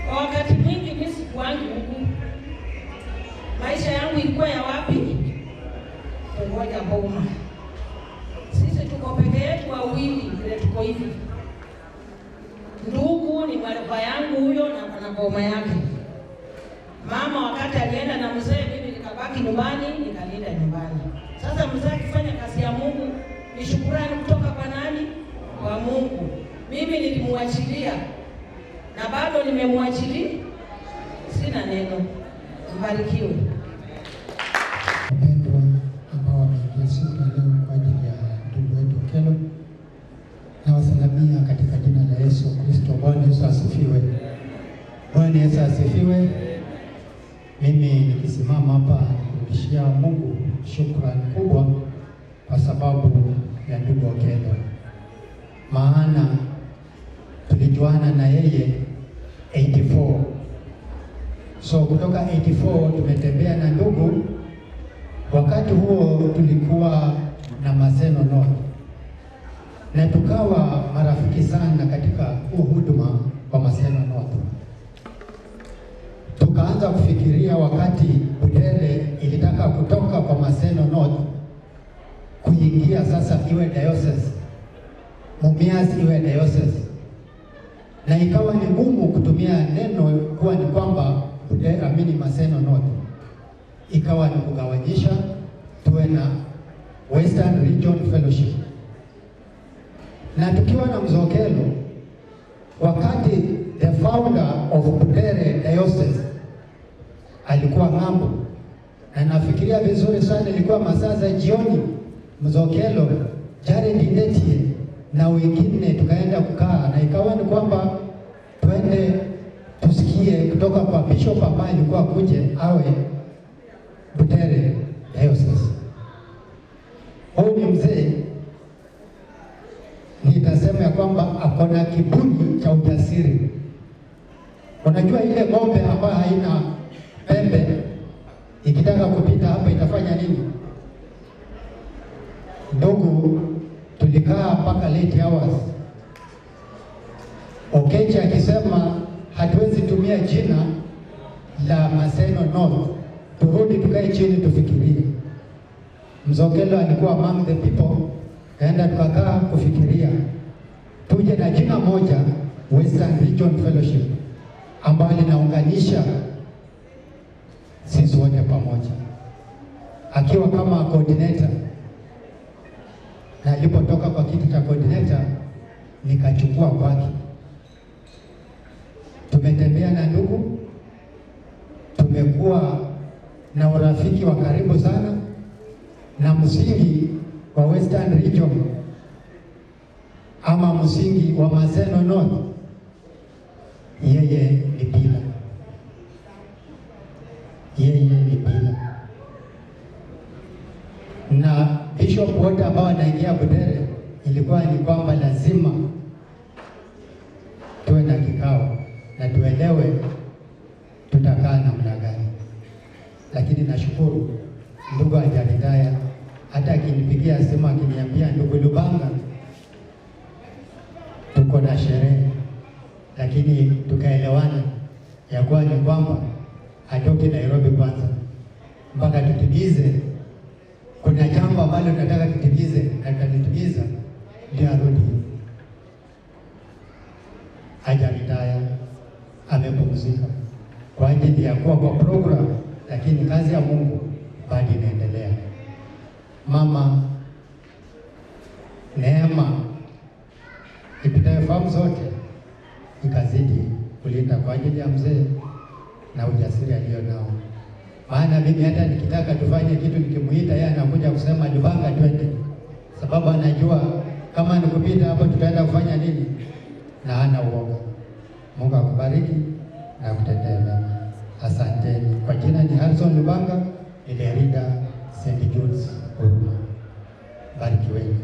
Kwa wakati mwingi mimi sikuangi huku, maisha yangu ilikuwa ya wapi? Kungoja boma. Sisi tuko peke yetu wawili, vile tuko hivi. Ndugu ni baba yangu huyo na na boma yake. Mama wakati alienda na mzee, mimi nikabaki nyumbani, nikalinda nyumbani. Sasa mzee akifanya kazi ya Mungu ni shukurani kutoka kwa nani? Kwa Mungu. Mimi nilimwachilia na bado nimemwachilia, sina neno. Mbarikiwe. Wapendwa ambao wameingia siku ya leo kwa ajili ya ndugu wetu Okello, nawasalamia katika jina la Yesu Kristo. Bwana Yesu asifiwe. Bwana Yesu asifiwe. Mimi nikisimama hapa nikurudishia Mungu shukrani kubwa kwa sababu ya ndugu Okello, maana tulijuana na yeye 84. So kutoka 84 tumetembea na ndugu. Wakati huo tulikuwa na Maseno North na tukawa marafiki sana katika huu huduma wa Maseno North. Tukaanza kufikiria wakati Butere ilitaka kutoka kwa Maseno North kuingia sasa iwe diocese, Mumias iwe diocese, na ikawa ni ngumu kutumia neno kuwa ni kwamba Butere, amini Maseno North, ikawa ni kugawanyisha tuwe na Western Region Fellowship. Na tukiwa na Mzee Okello, wakati the founder of Butere Diocese alikuwa ng'ambo, na nafikiria vizuri sana, ilikuwa masaa za jioni, Mzee Okello, Jared Ndetie na wengine tukaenda kukaa, na ikawa ni kwamba twende tusikie kutoka kwa bishop ambaye alikuwa kuje awe Butere Diocese. Huyu ni mzee, nitasema ya kwamba ako na kiburi cha ujasiri. Unajua ile ng'ombe ambayo haina pembe ikitaka kupita hapa itafanya nini? Ndugu, tulikaa mpaka late hours. Okechi akisema hatuwezi tumia jina la Maseno North, turudi tukae chini tufikirie. Mzee Okello alikuwa among the people, kaenda tukakaa kufikiria tuje na jina moja, Western Region Fellowship, ambayo linaunganisha sisi wote pamoja, akiwa kama coordinator. Na alipotoka kwa kiti cha coordinator nikachukua kwake. Tumetembea na ndugu, tumekuwa na urafiki wa karibu sana, na msingi wa Western Region ama msingi wa Maseno North, yeye ni pillar, yeye ni pillar. Na bishop wote ambao wanaingia Butere ilikuwa ni kwamba lazima tuwe na kikao na tuelewe tutakaa namna gani. Lakini nashukuru ndugu hajaretire, hata akinipigia simu akiniambia, ndugu Lubanga, tuko na sherehe, lakini tukaelewana ya kuwa ni kwamba hatoki Nairobi kwanza mpaka tutimize. Kuna jambo ambalo tunataka tutimize na tutalitimiza, ndio arudi. Hajaretire, amepumzika kwa ajili ya kuwa kwa program, lakini kazi ya Mungu bado inaendelea. Mama kwa ajili ya mzee na ujasiri alio nao. Maana mimi hata nikitaka tufanye kitu nikimuita yeye anakuja kusema Lubanga twende, sababu anajua kama nikupita hapo tutaenda kufanya nini, na hana uoga. Mungu akubariki na kutendea mema. Asanteni. Kwa jina ni Harrison Lubanga, Ilerida St. Jude's Huruma. Barikiweni.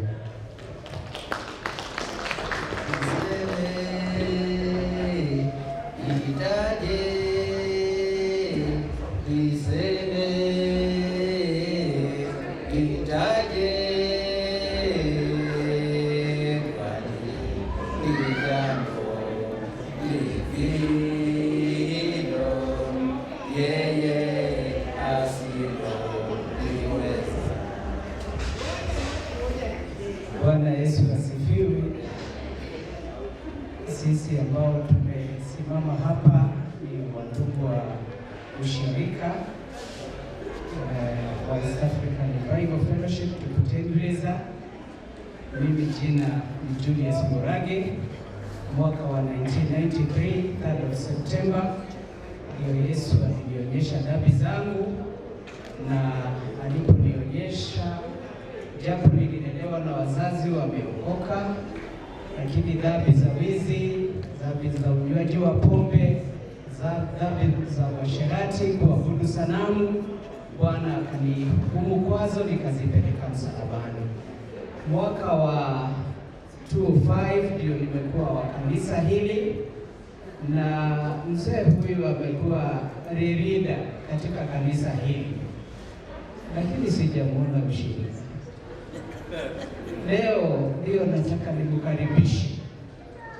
Bwana Yesu asifiwe. Sisi ambao tumesimama hapa ni wandugu wa ushirika wa East African Revival Fellowship tukutengeneza. Mimi jina ni Julius Murage. Mwaka wa 1993 3rd of September ndio Yesu alinionyesha dhambi zangu, na aliponionyesha, japo nililelewa na wazazi wameokoka, lakini dhambi za wizi, dhambi za unywaji wa pombe, dhambi za uasherati, kuabudu sanamu, Bwana akanihukumu kwazo, nikazipeleka msalabani. Mwaka wa 2005 ndio nimekuwa wa kanisa hili, na mzee huyu amekuwa ririda katika kanisa hili, lakini sijamuona mshirika. Leo ndio nataka nikukaribishe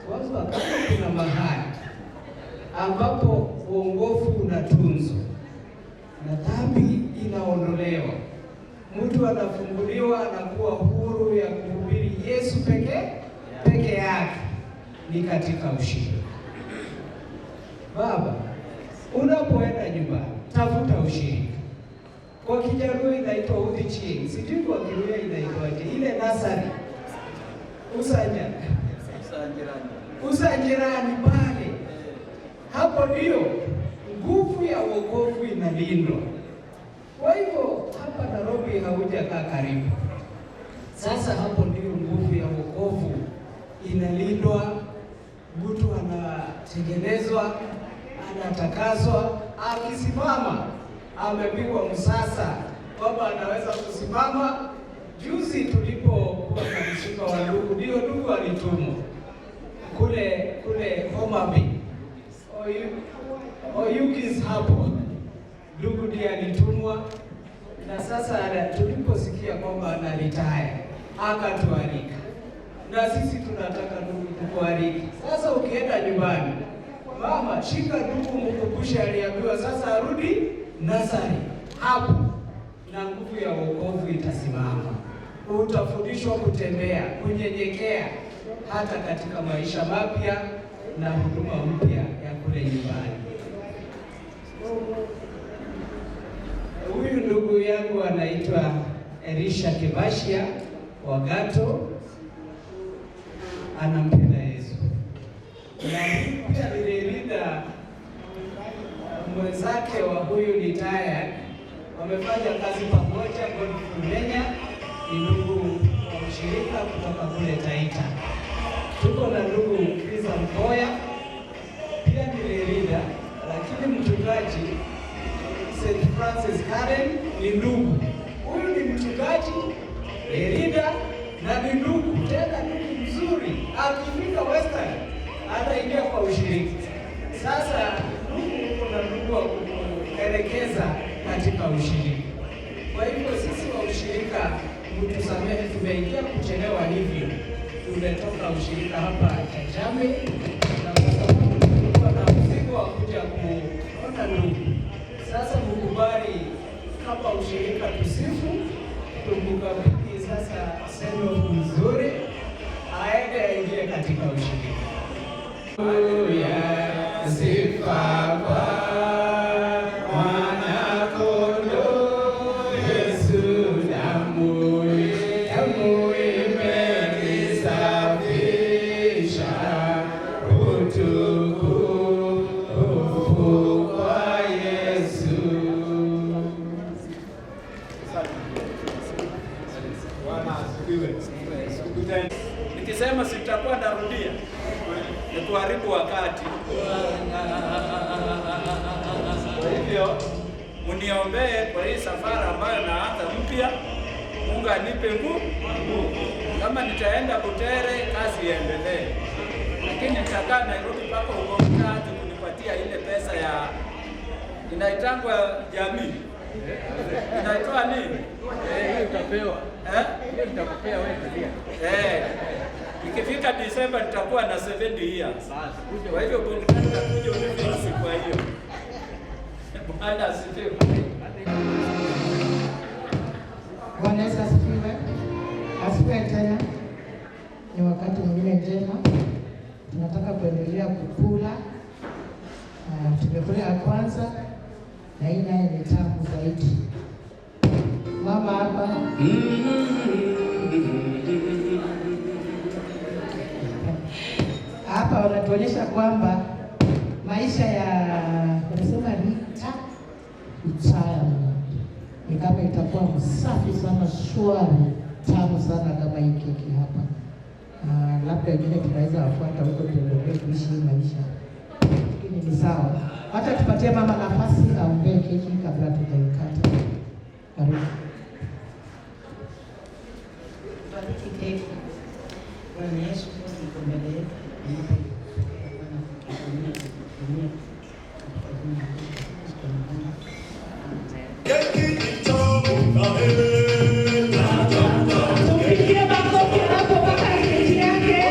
kwanza, kama kuna mahali ambapo uongofu unatunzwa na dhambi inaondolewa, mtu anafunguliwa na kuwa huru ya kuhubiri Yesu peke yake, ni katika ushirika. Baba, unapoenda nyumbani, tafuta ushirika. Kwa Kijaluo inaitwa udhichieng, sijui kwa Kiluya inaitwaje, ile nasari usanjirani pale, hapo ndio nguvu ya wokovu inalindwa. Kwa hivyo hapa Nairobi haujakaa karibu. Sasa hapo ndio nguvu ya wokovu inalindwa, mtu anatengenezwa, anatakaswa, akisimama amepigwa msasa kwamba anaweza kusimama. Juzi tulipokuwa na msiba wa ndugu, ndio ndugu alitumwa kule Homa Bay Oyugis, hapo ndugu ndiye alitumwa, na sasa tuliposikia kwamba ana retire akatualika, na sisi tunataka ndugu tukualike. Sasa ukienda nyumbani, mama shika ndugu, mkumbushe aliambiwa sasa arudi nasari hapo, na nguvu ya wokovu itasimama. Utafundishwa kutembea, kunyenyekea, hata katika maisha mapya na huduma mpya ya kule nyumbani. Huyu ndugu yangu anaitwa Elisha Kibashia wa Gato, anampenda Yesu na pia nililinda mwenzake wa huyu retired, wamefanya kazi pamoja. Godfrey Menya ni ndugu wa ushirika kutoka kule Taita. Tuko na ndugu Krisa Mkoya pia nililinda, lakini mchungaji St. Francis Karen ni ndugu. Huyu ni mchungaji Lerida na ni ndugu, tena ndugu mzuri. Akifika Western ataingia kwa ushiriki. Sasa ndugu, kuna ndugu wa kukuelekeza katika ushiriki. Kwa hivyo sisi wa ushirika, mtusamehe, tumeingia kuchelewa hivyo. Tumetoka ushirika hapa Chachame na kwa sababu tulikuwa na mzigo wa kuja kuona ndugu. Sasa mkubali kama ushirika tusifu, tumkabidhi sasa send-off mzuri, aende aingie katika ushirika. Haleluya, sifa kwa Mwana-Kondoo Yesu, damu imenisafisha, utukufu asifiwe. Nikisema sitakuwa narudia, ni kuharibu wakati. Kwa hivyo mniombee kwa hii safari ambayo naanza mpya. Mungu anipe nguvu. Kama nitaenda Butere, kazi iendelee, lakini nitakaa Nairobi mpaka ugonjwa kunipatia ile pesa ya inaitangwa jamii, inaitwa nini? Hiyo utapewa. Eh? Hiyo nitakupea wewe, tulia. Ikifika Disemba nitakuwa na 70 years. Kwa hivyo Bongani utakuja unifix kwa hiyo. Bwana asifiwe. Bwana Yesu asifiwe. Asifiwe tena. Ni wakati mwingine njema, tunataka kuendelea kukula. Tumekula ya kwanza na hii naye ni tamu zaidi. Mama hapa hapa wanatuonyesha kwamba maisha ya wanasema Rita retirement ni kama itakuwa msafi sana, shwari, tamu sana kama hii keki hapa. Labda wengine tunaweza wafuata huko tuendelee kuishi hii maisha, lakini ni sawa. Hata tupatie mama nafasi aombee keki kabla tujaikata. Karibu. Bariki keki. Bwana Yesu Kristo yuko mbele yetu. Tunapopokea Bwana kutuhudumia, kutuhudumia katika jina la Yesu Kristo Bwana. Tumpigie makofi anapopaka keki yake.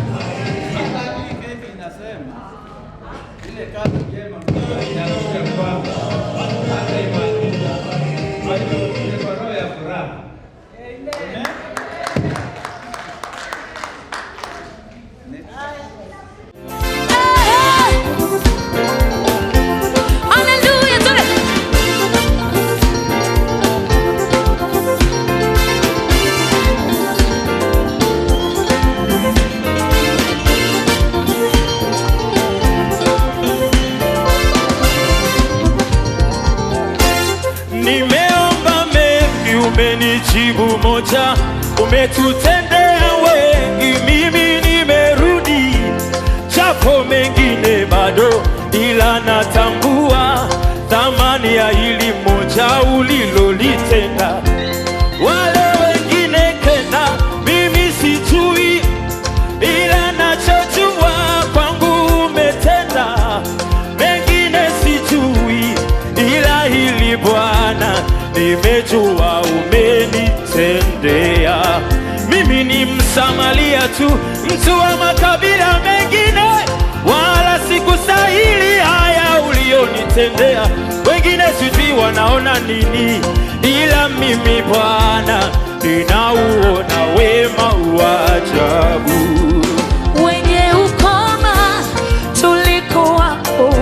Hii keki inasema ile kazi njema inakuja kwako hata imaliza. Kwa hivyo ni kwa roho ya furaha. Amen. Hallelujah, do it. Nimeomba mengi, umenijibu moja, umetutendea wengi, mimi nimerudi, japo mengine bado, ila natambua thamani ya hili moja ulilolitenda. Wale wengine kena, mimi sijui, ila nachojua kwangu umetenda, mengine sijui, ila hili Bwana nimejua umenitendea. Mimi ni Msamaria tu, mtu wa makabila mengine, wala sikustahili haya ulionitendea. Wengine sijui wanaona nini, ila mimi Bwana ninauona wema wa ajabu. Wenye ukoma tulikuwapo,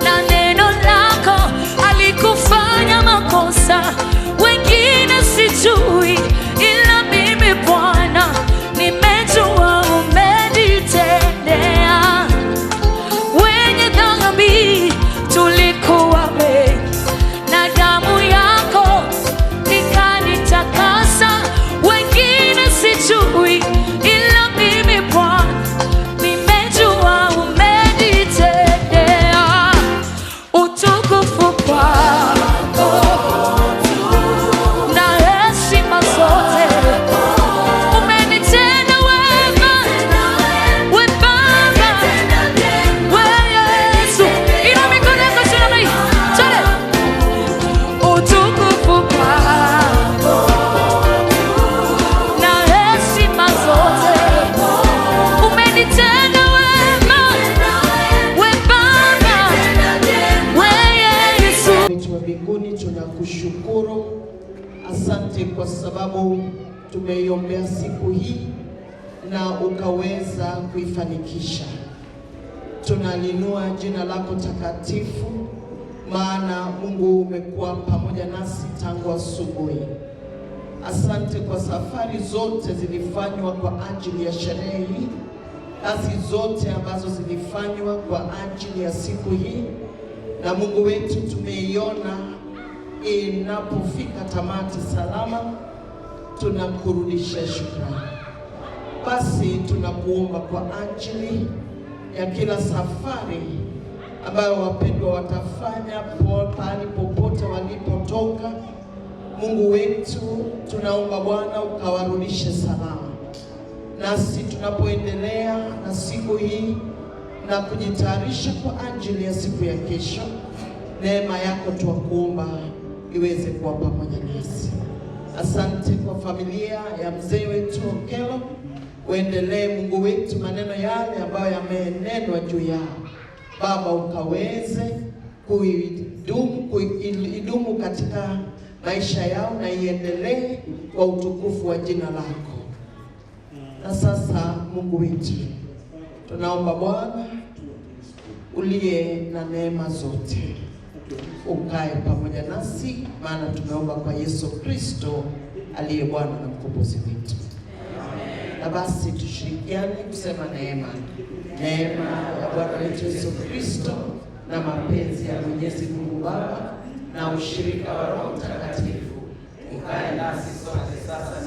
na neno lako alikufanya makosa. Wengine sijui, ila mimi Bwana nimejua umenitendea. Wenye dhambi tulikuwa wengi, na damu yako ikanitakasa. Wengine sijui, ila mimi Bwana nimejua umenitendea. Utukufu kwako na heshima zote, umenitenda wema, we Baba, we Yesu. Inua mikono yako juu namna hii, twende. Utukufu kwako na heshima zote, umenitenda wema, we Baba, we Yesu. Wetu wa mbinguni, tunakushukuru, asante kwa sababu tumeiombea siku hii na ukaweza kuifanikisha. Tunalinua jina lako takatifu, maana Mungu umekuwa pamoja nasi tangu asubuhi. Asante kwa safari zote zilifanywa kwa ajili ya sherehe hii, kazi zote ambazo zilifanywa kwa ajili ya siku hii, na Mungu wetu tumeiona inapofika tamati salama, tunakurudisha shukrani. Basi tunakuomba kwa ajili ya kila safari ambayo wapendwa watafanya pahali popote walipotoka. Mungu wetu, tunaomba Bwana ukawarudishe salama. Nasi tunapoendelea na siku hii na kujitayarisha kwa ajili ya siku ya kesho, neema yako twakuomba iweze kuwa pamoja nasi. Asante kwa familia ya mzee wetu Okello. Uendelee Mungu wetu, maneno yale ambayo yamenenwa juu yao, Baba, ukaweze kuidumu katika maisha yao na iendelee kwa utukufu wa jina lako. Na sasa Mungu wetu, tunaomba Bwana uliye na neema zote ukae pamoja nasi, maana tumeomba kwa Yesu Kristo aliye Bwana na mkombozi wetu. Na basi tushirikiane kusema neema. Neema ya Bwana wetu Yesu Kristo na mapenzi ya Mwenyezi Mungu Baba na ushirika wa Roho Mtakatifu ukae nasi sote sasa na